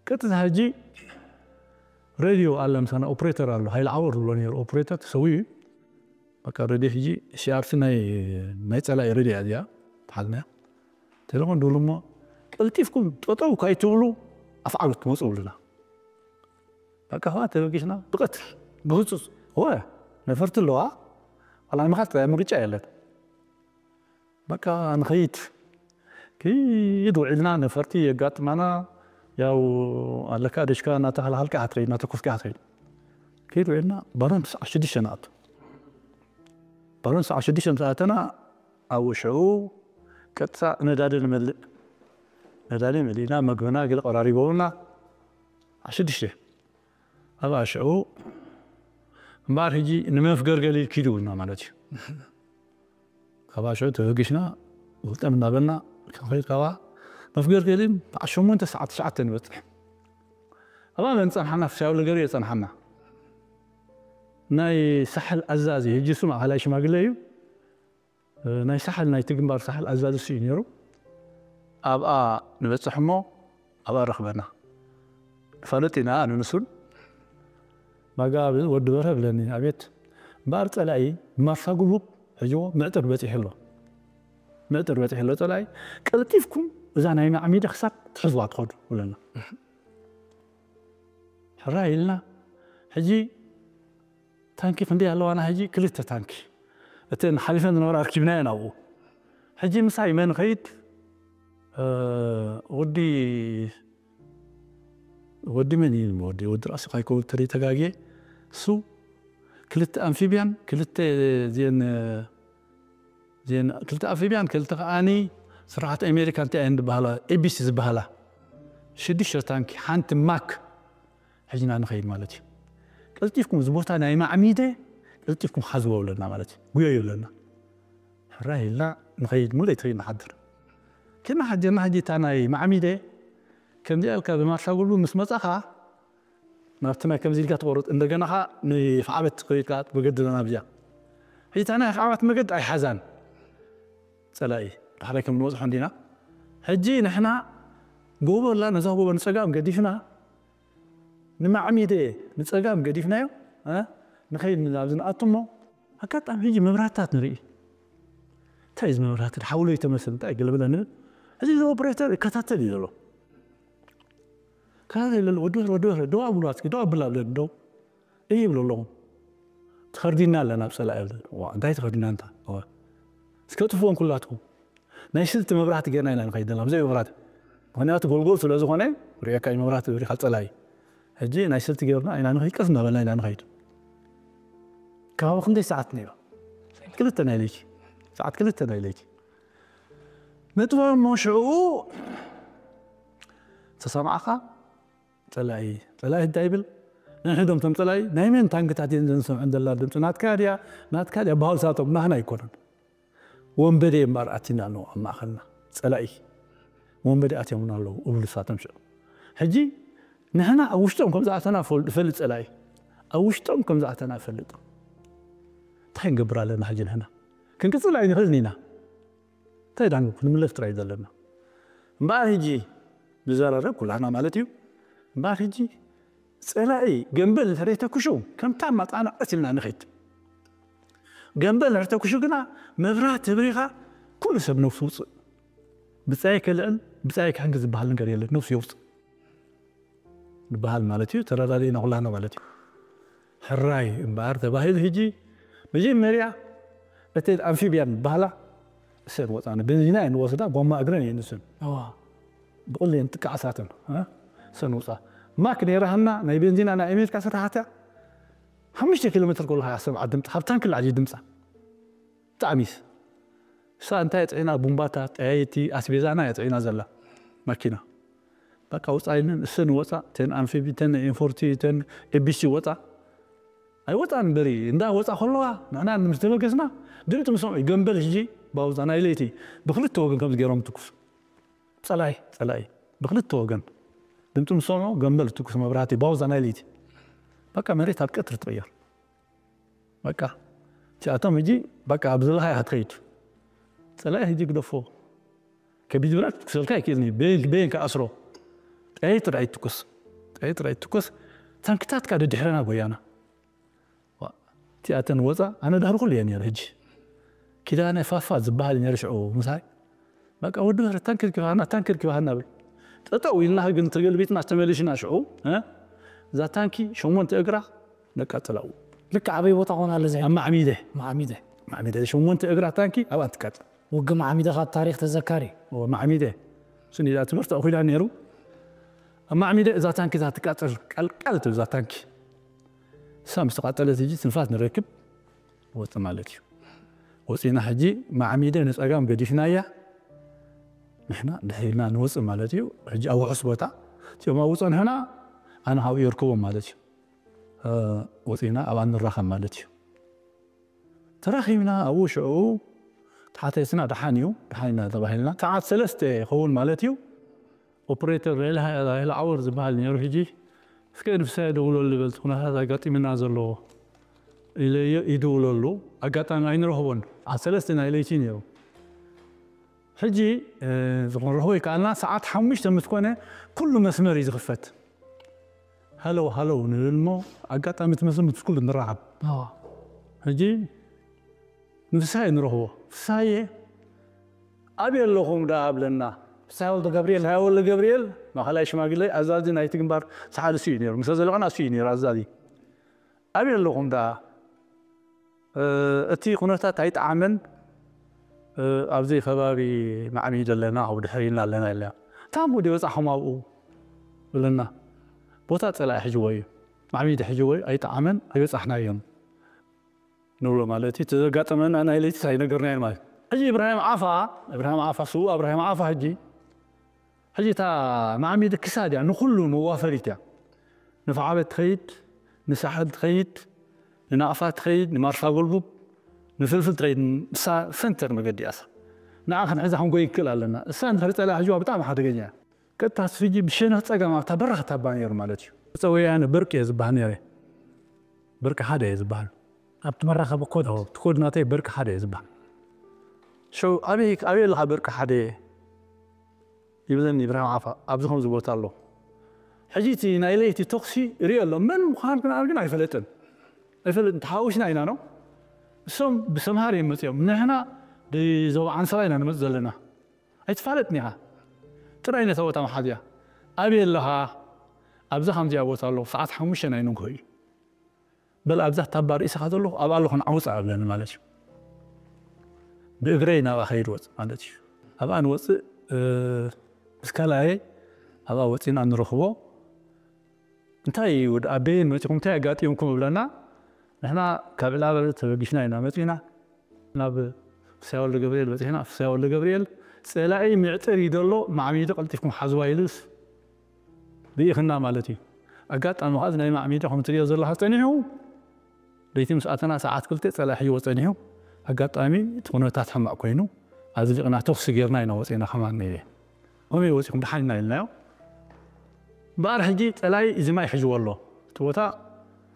ቀጥታ ሕጂ ሬድዮ ኣለ ምሳና ኦፕሬተር ኣሎ ሃይለ ዓወር ዝብሎ ነይሩ ኦፕሬተር ተሰዊኡ እዩ። በቃ ሬድዮ ሕጂ ሲኣርቲ ናይ ናይ ጸላኢ ሬድዮ እያ እዚኣ ተሓዝናያ። ቴሌፎን ድብሉ እሞ ቀልጢፍኩም ጠጠው ካይትብሉ ኣፍዓሉ ትመፁ ብሉና። በቃ ኸዓ ተበጊስና ብቐትር ብህፁፅ ወ ነፈርቲ ኣለዋ። ዋላ ምኻድ ጥራይ ምርጫ የለን። በቃ ንኸይድ ክይድ ውዒልና ነፈርቲ የጋጥማና። ያው ኣለካ ደሽካ እናተኸላኸልካ ኢኻ ትኸይድ እናተኮስካ ኢኻ ትኸይድ። ክይድ ውዒልና ባሮን ሰዓት ሽዱሽተ ንኣቱ። ባሮን ሰዓት ሽዱሽተ ምስ ኣተና ኣብኡ ሽዑ ቀጥታ ነዳዲ ንመልእ። ነዳዲ መሊእና መግብና ገለ ቆራሪቦምና። ኣብ ሽዱሽተ ኣብኣ ሽዑ እምበኣር ሕጂ ንመፍገርገሊ ኪዱ ኢልና ማለት እዩ። ካብ ኣሽዑ ተበጊስና ግልጠም እናበልና ክንኸይድ ካብኣ መፍገርገሊ በዓል ሸሞንተ ሰዓት ትሽዓተ ንበፅሕ። ኣብኣ መን ፀንሓና? ፍሻዊ ለገሪ የፀንሓና። ናይ ሳሕል ኣዛዚ ሕጂ እሱ ማእኸላይ ሽማግለ እዩ። ናይ ሳሕል ናይቲ ግንባር ሳሕል ኣዛዚ እሱ እዩ ነይሩ። ኣብኣ ንበፅሕ እሞ ኣብኣ ረኽበና። ንፋለጥ ኢና ኣነ ንሱን። ማጋ ወዲ በርሀ ብለኒ ኣቤት እምበኣር ፀላኢ ብማርሳ ጉቡብ ሕጅዎ ምዕጥር በፂሑ ኣሎ። ምዕጥር በፂሑ ኣሎ ፀላኢ ቀልጢፍኩም እዛ ናይ ማዕሚደ ክሳብ ትሕዝዋ ትኸዱ ብለና። ሕራይ ኢልና ሕጂ ታንኪ ክንደይ ኣለዋና ሕጂ ክልተ ታንኪ እተን ሓሊፈን ዝነበራ ኣርኪብናየን ኣብኡ። ሕጂ ምሳይ መን ኸይድ ወዲ ወዲ መን እዩ ወዲ ወዲ ራእሲ ካይኮ ተሪ ተጋጌ እሱ ክልተ ኣምፊብያን ክልተ ዜን ዜን ክልተ ኣምፊብያን ክልተ ከዓኒ ስራሕቲ ኣሜሪካ እንታይ እየን ዝበሃላ ኤቢሲ ዝበሃላ ሽዱሽተ ታንኪ ሓንቲ ማክ ሕጂና ንኸይድ ማለት እዩ። ቀልጢፍኩም እዚ ቦታ ናይ ማዕሚደ ቀልጢፍኩም ሓዝዎ ብለና ማለት እዩ። ጉዮ ይብለና ሕራይ ኢልና ንኸይድ ሙሉ ለይቲ ንሓድር። ከና ሓጀርና ሕጂ እታ ናይ ማዕሚደ ከምዚኣ ኢልካ ብማርሻ ጉልቡ ምስ መጻኻ ናብቲ ማይ ከምዚ ኢልካ ትቆርጥ እንደገና ኸዓ ንፍዓበት ትኸይድ ከዓ መገዲ ኣለና ብዚኣ። ሕጂ እታ ናይ ፍዓበት መገዲ ኣይሓዛን ጸላኢ ዳሕራይ ከም ንበጽሖ እንዲና። ሕጂ ንሕና ጎቦ ኣላ ነዛ ጎቦ ንጸጋም ገዲፍና ንማዕሚደ ንጸጋም ገዲፍናዮ ንኸይድ ኣብዚ ንኣቱ እሞ ኣጋጣሚ ሕጂ መብራህትታት ንርኢ። እንታይ እዚ መብራህቲ ሓውሎ ይተመስል እንታይ ገለበለ ንብል። እዚ ኦፕሬተር ይከታተል እዩ ዘሎ። ከታተል ዘሎ ወዲ ወዲ ወዲ ደው ኣብሉ ኣትኪ ደው ኣብላ ብለ ደው እይ ይብሉ ኣለኹ። ተኸርዲና ኣለና ኣብ ጸላኢ ይብለ። ዋ እንታይ ተኸርዲና እንታ? ዋ እስከ ጥፍዎም ኩላትኩም። ናይ ስልቲ መብራህቲ ጌርና ኢና ንኸይድ ዘለና ብዘይ መብራህቲ። ምኽንያቱ ጎልጎል ስለ ዝኾነ ሪኦካ እዩ መብራህቲ ሪኻ ጸላኢ። ሕጂ ናይ ስልቲ ጌርና ኢና ንኸይድ ቀስ እናበልና ኢና ንኸይድ። ከባቢ ክንደይ ሰዓት ነይሩ? ክልተ ናይ ለይቲ። ሰዓት ክልተ ናይ ለይቲ። ነጥበ እሞ ሽዑ ተሰማዕኻ? ጸላኢ፣ ጸላኢ እንታይ ይብል? ነንሕዶም እቶም ጸላኢ፣ ናይ መን ታንክታት እየን ዘን ዝሰምዐን ዘላ ድምፂ? ናትካ ድያ? ናትካ ድያ? በሃሉ ሳቶም ናህና ኣይኮነን። ወንበዴ እምበኣር ኣቲና ኣለዉ ኣብ ማእኸልና። ጸላኢ ወንበዴ ኣትዮምና ኣለዉ እብሉ ሳቶም ሽዑ። ሕጂ ንሕና ኣብ ውሽጦም ከም ዝኣተና ፈልጥ፣ ፈልጥ ጸላኢ። ኣብ ውሽጦም ከም ዝኣተና ፈልጥ። እንታይ ክንገብር ኣለና ሕጂ ንሕና? ክንቅጽል ኣይንኽእልን ኢና። እንታይ ዳን ክንምለስ ጥራይ ዘለና። እምበኣር ሕጂ ንዘራረብ ኩላና ማለት እዩ። እምበኣር ሕጂ ጸላኢ ገንበል እንተ ደይተኩሹ ከምታ ማጣና ቀስ ኢልና ንኸይድ። ገንበል እንተ ተኩሹ ግና መብራት ተብሪኻ ኩሉ ሰብ ነፍሱ ውፅእ። ብጻይ ከልዕል፣ ብጻይ ክሕንግ ዝበሃል ነገር የለን። ነፍሱ የውፅእ። ዝበሃል ማለት እዩ። ተረዳዲእና ኩላና ማለት እዩ። ሕራይ እምበኣር ተባሂሉ ሕጂ መጀመርያ እተን ኣምፊብያን ዝበሃላ እሰን ወፃ። ንቤንዚና እየን ዝወስዳ፣ ጎማ እግረን እየን ንሰን። እዋ ብቕል እየን ጥቃዕሳተን፣ እ? እሰን ውፃ። ማክ ነይራሃና ናይ ቤንዚና ናይ ኣሜሪካ ስራሕታ ሓሙሽተ ኪሎ ሜትር ከለኻ እያ ሰምዓ ድምፃ፣ ካብ ታንክ ላዕሊ ድምፃ። ብጣዕሚስ እሳ እንታይ የፅዒና? ቡምባታት፣ ጠያይቲ፣ ኣስቤዛና የፅዒና ዘላ ማኪና። በቃ ውፃ ኢለን እሰን ወፃ፣ ተን ኣንፊቢ፣ ተን ኤንፎርቲ፣ ተን ኤቢሲ ወፃ። ኣይወፃን በሪ እንዳ ወፃ ከለዋ ንሕና ምስ ተበገስና ድምፂ ምስ ሰምዑ ገንበል ሕጂ ባውዛ ናይ ለይቲ ብክልተ ወገን ከምዚ ገይሮም ትኩስ ጸላይ ጸላኢ ብክልተ ወገን ድምፂ ምስ ሰምዑ ገንበል ትኩስ መብራህቲ ባውዛ ናይ ለይቲ በቃ መሬት ኣብ ቀትሪ ትቕየር። በቃ እቲኣቶም ሕጂ በቃ ኣብ ዘለኻ ኢኻ ትኸይድ። ጸላኢ ሕጂ ግደፎ። ከቢድ ብረት ክትኩሰልካ ኣይክእልን እዩ። በየን በየን ክኣስሮ? ጠያይት ጥራይ ትኩስ። ጠያይት ጥራይ ትኩስ። ታንክታትካ ደድሕረና ጎያና። ዋ፣ እቲኣተን ወፃ ኣነ ዳህሪ ኩሉ እየ ነይረ። ሕጂ ኪዳነ ፋፋ ዝበሃል ነይረ ሽዑ ምሳይ። በቃ ወዲ ምህረት ታንክ ርኪባና፣ ታንክ ርኪባና ብል። ጠጠው ኢልና ግን ተገልቢጥና ተመሊሽና ሽዑ፣ እ? እዛ ታንኪ ሸሞንተ እግራ ነቃጥላው። ልክ ኣበይ ቦታ ኾና ኣለዚ ኣብ ማዕሚደ፣ ማዕሚደ ማዕሚደ ሸሞንተ እግራ ታንኪ ኣብኣ ትቃጥል። ውግእ ማዕሚደ ካብ ታሪኽ ተዘካሪ። ኦ፣ ማዕሚደ። ስኒ እዛ ትምህርቲ ኣኹላ ነይሩ። ኣብ ማዕሚደ እዛ ታንኪ እዛ ትቃጠል፣ ቀልቀል ትብል እዛ ታንኪ። እሳ ምስ ተቃጠለት ሕጂ ትንፋስ ንረክብ፣ ወፅ ማለት እዩ። ወፂና ሕጂ ማዕሚደ ንፀጋም ገዲፍናያ፣ ንሕና ድሕሪና ንወፅእ ማለት እዩ። ሕጂ ኣብ ውሑስ ቦታ እቲኦም ኣብኡ ፀንሑና፣ ኣነ ካብኡ የርክቦም ማለት እዩ። እ፣ ወፂና ኣብኣ ንራኸብ ማለት እዩ። ተራኺብና ኣብኡ ሽዑ ተሓተትና፣ ደሓን እዩ፣ ደሓን ኢና ተባሂልና። ሰዓት ሰለስተ ይኸውን ማለት እዩ። ኦፕሬተር ራይል ሃ-፣ ራይል ዓወር ዝበሃል ነይሩ። ሕጂ እስከ ንፍሳየ ደውለሉ በል፣ እቲ ኩነታት ኣጋጢምና ዘለዎ ኢለዮ፣ ይድውለሉ። ኣጋጣሚ ኣይንረኽቦን። ኣብ ሰለስተ ናይ ለይቲ ነይሩ። ሕጂ፣ እ፣ ክንረኽቦ ይከኣልና። ሰዓት ሓሙሽተ ምስ ኮነ ኩሉ መስመር እዩ ዝኽፈት። ሃለው ሃለው ንብል እሞ ኣጋጣሚ እቲ መስመር ምስ ኩሉ ንራኸብ። እዋ ሕጂ ንፍሳየ ንረኽቦ። ፍሳየ ኣበይ ኣለኹም ደኣ ኣብለና። ፍሳይ ወልደ ገብርኤል ፍሳየ ወልደ ገብርኤል ማእኸላይ ሽማግለ ኣዛዚ ናይቲ ግንባር ሰሓል እሱ እዩ ነይሩ። ምስ ዘለቐና እሱ እዩ ነይሩ ኣዛዚ። ኣበይ ኣለኹም ደኣ? እ፣ እቲ ኩነታት ኣይጠዓመን። እ፣ ኣብዚ ከባቢ ማዕሚደ ኣለና፣ ኣብ ድሕሪና ኣለና ኢልና። ታሞ ድበጻሕኹም ኣብኡ? ብለና። ቦታ ጸላኢ ሕጅዎ እዩ። ማዕሚደ ሕጅዎ እዩ፣ ኣይጠዓመን፣ ኣይበጻሕናዮን ንብሎ ማለት እዩ። እቲ ዘጋጠመና ናይ ለይቲ ኣይነገርናዮን ማለት እዩ። ሕጂ ኢብራሂም ዓፋ፣ ኢብራሂም ዓፋ፣ ስዉእ ኢብራሂም ዓፋ ሕጂ፣ ሕጂ እታ ማዕሚደ ክሳድ እያ፣ ንኹሉ መዋፈሪት እያ። ንፍዓበት ትኸይድ፣ ንሳሕል ትኸይድ፣ ንናቕፋ ትኸይድ፣ ንማርሳ ጎልጉብ፣ ንፍልፍል ትኸይድ፣ ንሳ ሰንተር መገዲ እያ እሳ። ንዓ ክንሕዛ ክንጎይ ንክእል ኣለና። እሳ እንድሕር ጸሊኣ ሕጅዋ ብጣዕሚ ሓደገኛ እያ። ቀጥታ እሱ ሕጂ ብሸነኽ ጸጋም ኣብታ በራኽ ታባ ነይሩ ማለት እዩ። ገጸ ወያነ በርቂ እየ ዝበሃል ነይረ። በርቂ ሓደ እየ ዝበሃል። ኣብቲ መራኸቢ ኮድ እቲ ኮድ ናተይ በርቂ ሓደ እየ ዝበሃል። ሽዑ ኣበይ ኣበይ ኣለኻ በርቂ ሓደ ይብለኒ ኢብራሂም ዓፋ። ኣብዚ ከምዚ ቦታ ኣሎ። ሕጂ እቲ ናይ ለይቲ ተኹሲ ይርኢ ኣሎ። መን ምዃኑ ግን ኣነ ግን ኣይፈለጥን። ኣይፈለጥን። ተሓዋዊስና ኢና ነው። እሶም ብሰምሃር እዮም መፂኦም። ንሕና ብዞባ ዓንሰባ ኢና ንመፅእ ዘለና። ኣይትፋለጥን ኢኻ። ጥራይ ነታ ቦታ መሓዝያ። ኣበይ ኣለኻ? ኣብዛ ከምዚኣ ቦታ ኣሎ። ሰዓት ሓሙሽተ ናይ ንግሆ እዩ። በል ኣብዛ ታባ ርእስኻ ዘለኹ ኣብኣ ኣለኹ ንዓውፃ ኣብለኒ ማለት እዩ። ብእግረይ ናብኣ ከይድ ወፅ ማለት እዩ። ኣብኣ ንወፅእ፣ እ፣ ምስ ካልኣየ ኣብኣ ወፂና ንረኽቦ። እንታይ እዩ ወዲ ኣበየን መፂኹም እንታይ ኣጋጢምኩም እብለና። ንሕና ካብ ዕላበ ተበጊስና ኢና መፂና ናብ ፍስያ ወልደ ገብርኤል በፂሕና። ፍስያ ወልደ ገብርኤል ፀላኢ ምዕጥር እዩ ዘሎ፣ ማዕሚዶ ቀልጢፍኩም ሓዝዋ ኢሉስ ብኢኽና ማለት እዩ። ኣጋጣሚ ከዓ እዚ ናይ ማዕሚዶ ከም ትሪኦ ዘለኻ ፀኒሑ ለይቲ ምስ ኣተና ሰዓት ክልተ ፀላኢ ሒዝዎ ፀኒሑ። ኣጋጣሚ እቲ ኩነታት ሕማቕ ኮይኑ ኣዝሊቕና ተኹሲ ጌርና ኢና ወፂና። ከማን ነየ ከመይ ወፂኹም ደሓን ኢና ኢልናዮ። እምበኣር ሕጂ ፀላኢ እዚ ማይ ሒዝዎ ኣሎ፣ እቲ ቦታ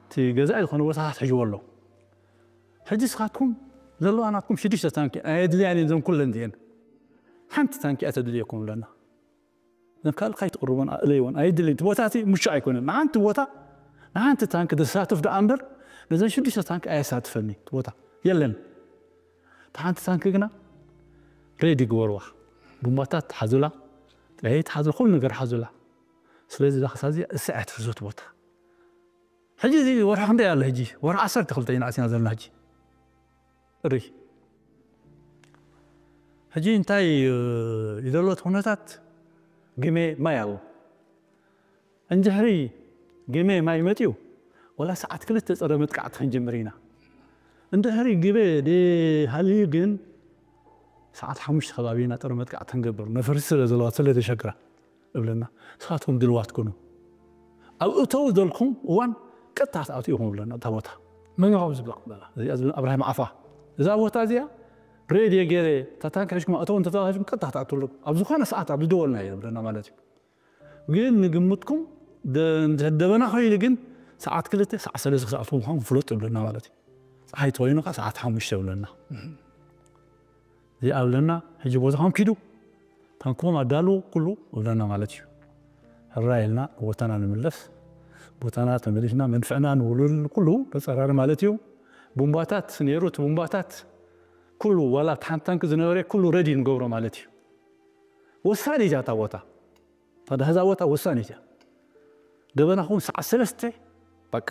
እቲ ገዛኢ ዝኾነ ቦታታት ሒዝዎ ኣሎ። ሕጂ ስኻትኩም ዘለዋ ናትኩም ሽዱሽተ ታንኪ ኣየድልያን እየን፣ እዞም ኩለን እዚአን ሓንቲ ታንኪ እያ ተድልየኩም ኣለና። እዘን ካልእ ከይትቕርቦን ኣለይወን ኣይድልን። እቲ ቦታ እቲ ምቹእ ኣይኮነን ንሓንቲ ቦታ ንሓንቲ ታንኪ ዘሳትፍ ደኣ እምበር ነዘን ሽዱሽተ ታንኪ ኣየሳትፈኒ። እቲ ቦታ የለን። እቲ ሓንቲ ታንኪ ግና ሬዲ ግበርዋ፣ ቡምባታት ሓዙላ፣ ጥራይ ሓዙላ፣ ኩሉ ነገር ሓዙላ። ስለዚ እዛ ክሳዚ እሳ እያ ትሕዞ እቲ ቦታ። ሕጂ እዚ ወርሒ ክንደይ ኣሎ? ሕጂ ወርሒ ዓሰርተ ክልተ ኢና ኣሲና ዘለና። ሕጂ ጥሪ ሕጂ እንታይ እዩ ዘሎ እቲ ኩነታት? ግመ ማይ ኣሎ። እንድሕሪ ግመ ማይ መጥዩ ወላ ሰዓት ክልተ ፀረ መጥቃዕቲ ክንጅምር ኢና። እንድሕሪ ግመ ደይ ሃልዩ ግን ሰዓት ሓሙሽተ ከባቢ ኢና ፀረ መጥቃዕቲ ክንገብር፣ ነፈርቲ ስለ ዘለዋ ስለ ዘሸግራ እብለና። ንስኻትኩም ድልዋት ኩኑ፣ ኣብ እተው ዘልኩም እዋን ቀጥታ ክትኣትዉ ኢኹም እብለና። እታ ቦታ መን ኢኹም ዝብላ? እዚኣ ዝብለና ኣብርሃም ዓፋ። እዛ ቦታ እዚኣ ሬድዮ ገይረ እታ ታንኪ ሒዝኩም እተው እንተተባሂልኩም ቀጥታ ክትኣትውሉ ኣብ ዝኾነ ሰዓት ኣብ ዝደወልና እዩ ዝብለና ማለት እዩ። ግን ንግምትኩም ደ- ደበና ኮይኑ ግን ሰዓት ክልተ ሰዓት ሰለስተ ክትኣትዉ ምዃንኩም ፍለጡ ይብለና ማለት እዩ። ፀሓይ ተኮይኑ ከዓ ሰዓት ሓሙሽተ ይብለና። እዚኣ እብለና ሕጂ ቦታኹም ኪዱ ታንክኹም ኣዳልዉ ኩሉ እብለና ማለት እዩ። ሕራ ኢልና ቦታና ንምለስ፣ ቦታና ተመሊስና መንፍዕና ንውልል ኩሉ ተፀራሪ ማለት እዩ። ቡምባታት ነይሩ እቲ ቡምባታት ኩሉ ዋላ እቲ ሓንቲ ታንኪ ዝነበረ ኩሉ ረዲ ንገብሮ ማለት እዩ። ወሳኒ እያ እታ ቦታ። ታዲያ እዛ ቦታ ወሳኒት እያ። ደበናኹም ሰዓት ሰለስተ በቃ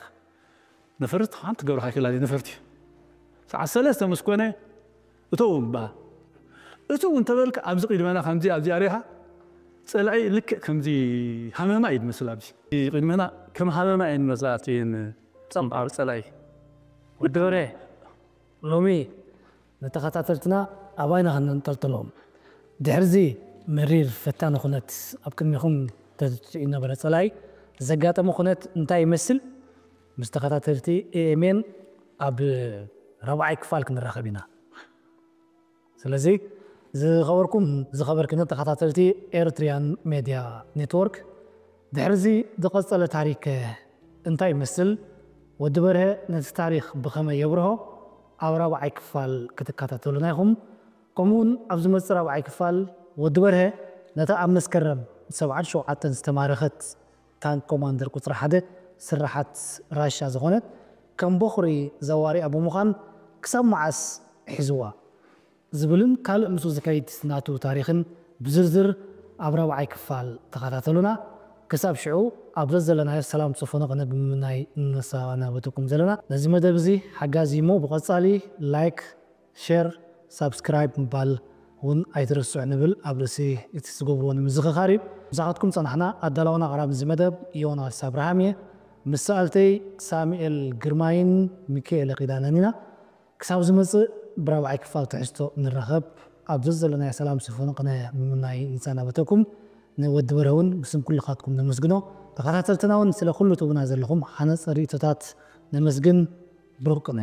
ነፈርቲ ሓንቲ ገብርካ ይክላል ነፈርቲ ሰዓት ሰለስተ ምስ ኮነ እተው እምበኣር እትው እንተበልካ ኣብዚ ቅድመና ከምዚ ኣብዚ ኣሪኻ ፀላኢ ልክዕ ከምዚ ሃመማ እዩ ዝመስል። ኣብዚ ቅድመና ከም ሃመማ እየን ዝመስላ እተን ፀምባር ፀላኢ። ወዲ በሬ ሎሚ ንተኸታተልትና ኣባይና ከነንጠልጥሎም ድሕርዚ መሪር ፈታኒ ኩነት ኣብ ቅድሚኹም ተትኡ ነበረ ፀላኢ ዘጋጠመ ኩነት እንታይ ይመስል ምስ ተኸታተልቲ ኤኤምኤን ኣብ ራብዓይ ክፋል ክንራኸብ ኢና። ስለዚ ዝኸበርኩም ዝኸበርክን ተኸታተልቲ ኤርትሪያን ሜድያ ኔትወርክ ድሕርዚ ዝቐጸለ ታሪክ እንታይ ይመስል? ወዲ በርሀ ነቲ ታሪክ ብኸመይ የብርሆ? ኣብ ራብዓይ ክፋል ክትከታተሉና ኢኹም። ከምኡውን ኣብ ዝመጽእ ራብዓይ ክፋል ወዲ በርሀ ነታ ኣብ መስከረም ሰብዓን ሸውዓተን ዝተማረኸት ታንክ ኮማንደር ቁጽሪ ሓደ ስርሓት ራሻ ዝኾነት ከም ቦኽሪ ዘዋሪኣ ብምዃን ክሳብ መዓስ ሒዝዋ ዝብልን ካልእ ምስኡ ዝከይድ ናቱ ታሪኽን ብዝርዝር ኣብ ራብዓይ ክፋል ተኸታተሉና። ክሳብ ሽዑ ኣብ ዘዘለናዮ ሰላም ጽፉን ቅነ ብምምናይ ንሰናበተኩም ዘለና። ነዚ መደብ እዚ ሓጋዚ እሞ ብቐጻሊ ላይክ፣ ሼር፣ ሳብስክራይብ ምባል እውን ኣይትረስዑ ንብል ኣብ ርእሲ እቲ ዝገብርዎ ንምዝኽኻር እዩ። ምሳኻትኩም ጸናሕና ኣዳላውን ኣቕራብን እዚ መደብ ዮናስ ኣብርሃም እየ። ምስ ሰኣልተይ ሳሙኤል ግርማይን ሚካኤል ኪዳነን ኢና። ክሳብ ዝመጽእ ብራብዓይ ክፋል ትሕዝቶ ንራኸብ። ኣብ ዘዘለናዮ ሰላም ስፉን ቅነ ምምናይ ንሰናበተኩም። ንወዲ በርሀ እውን ብስም ኩልኻትኩም ነመስግኖ። ተኸታተልትና እውን ስለ ኩሉ ትህቡና ዘለኹም ሃነጽቲ ርእይቶታት ነመስግን። ብሩኽ ቅነ።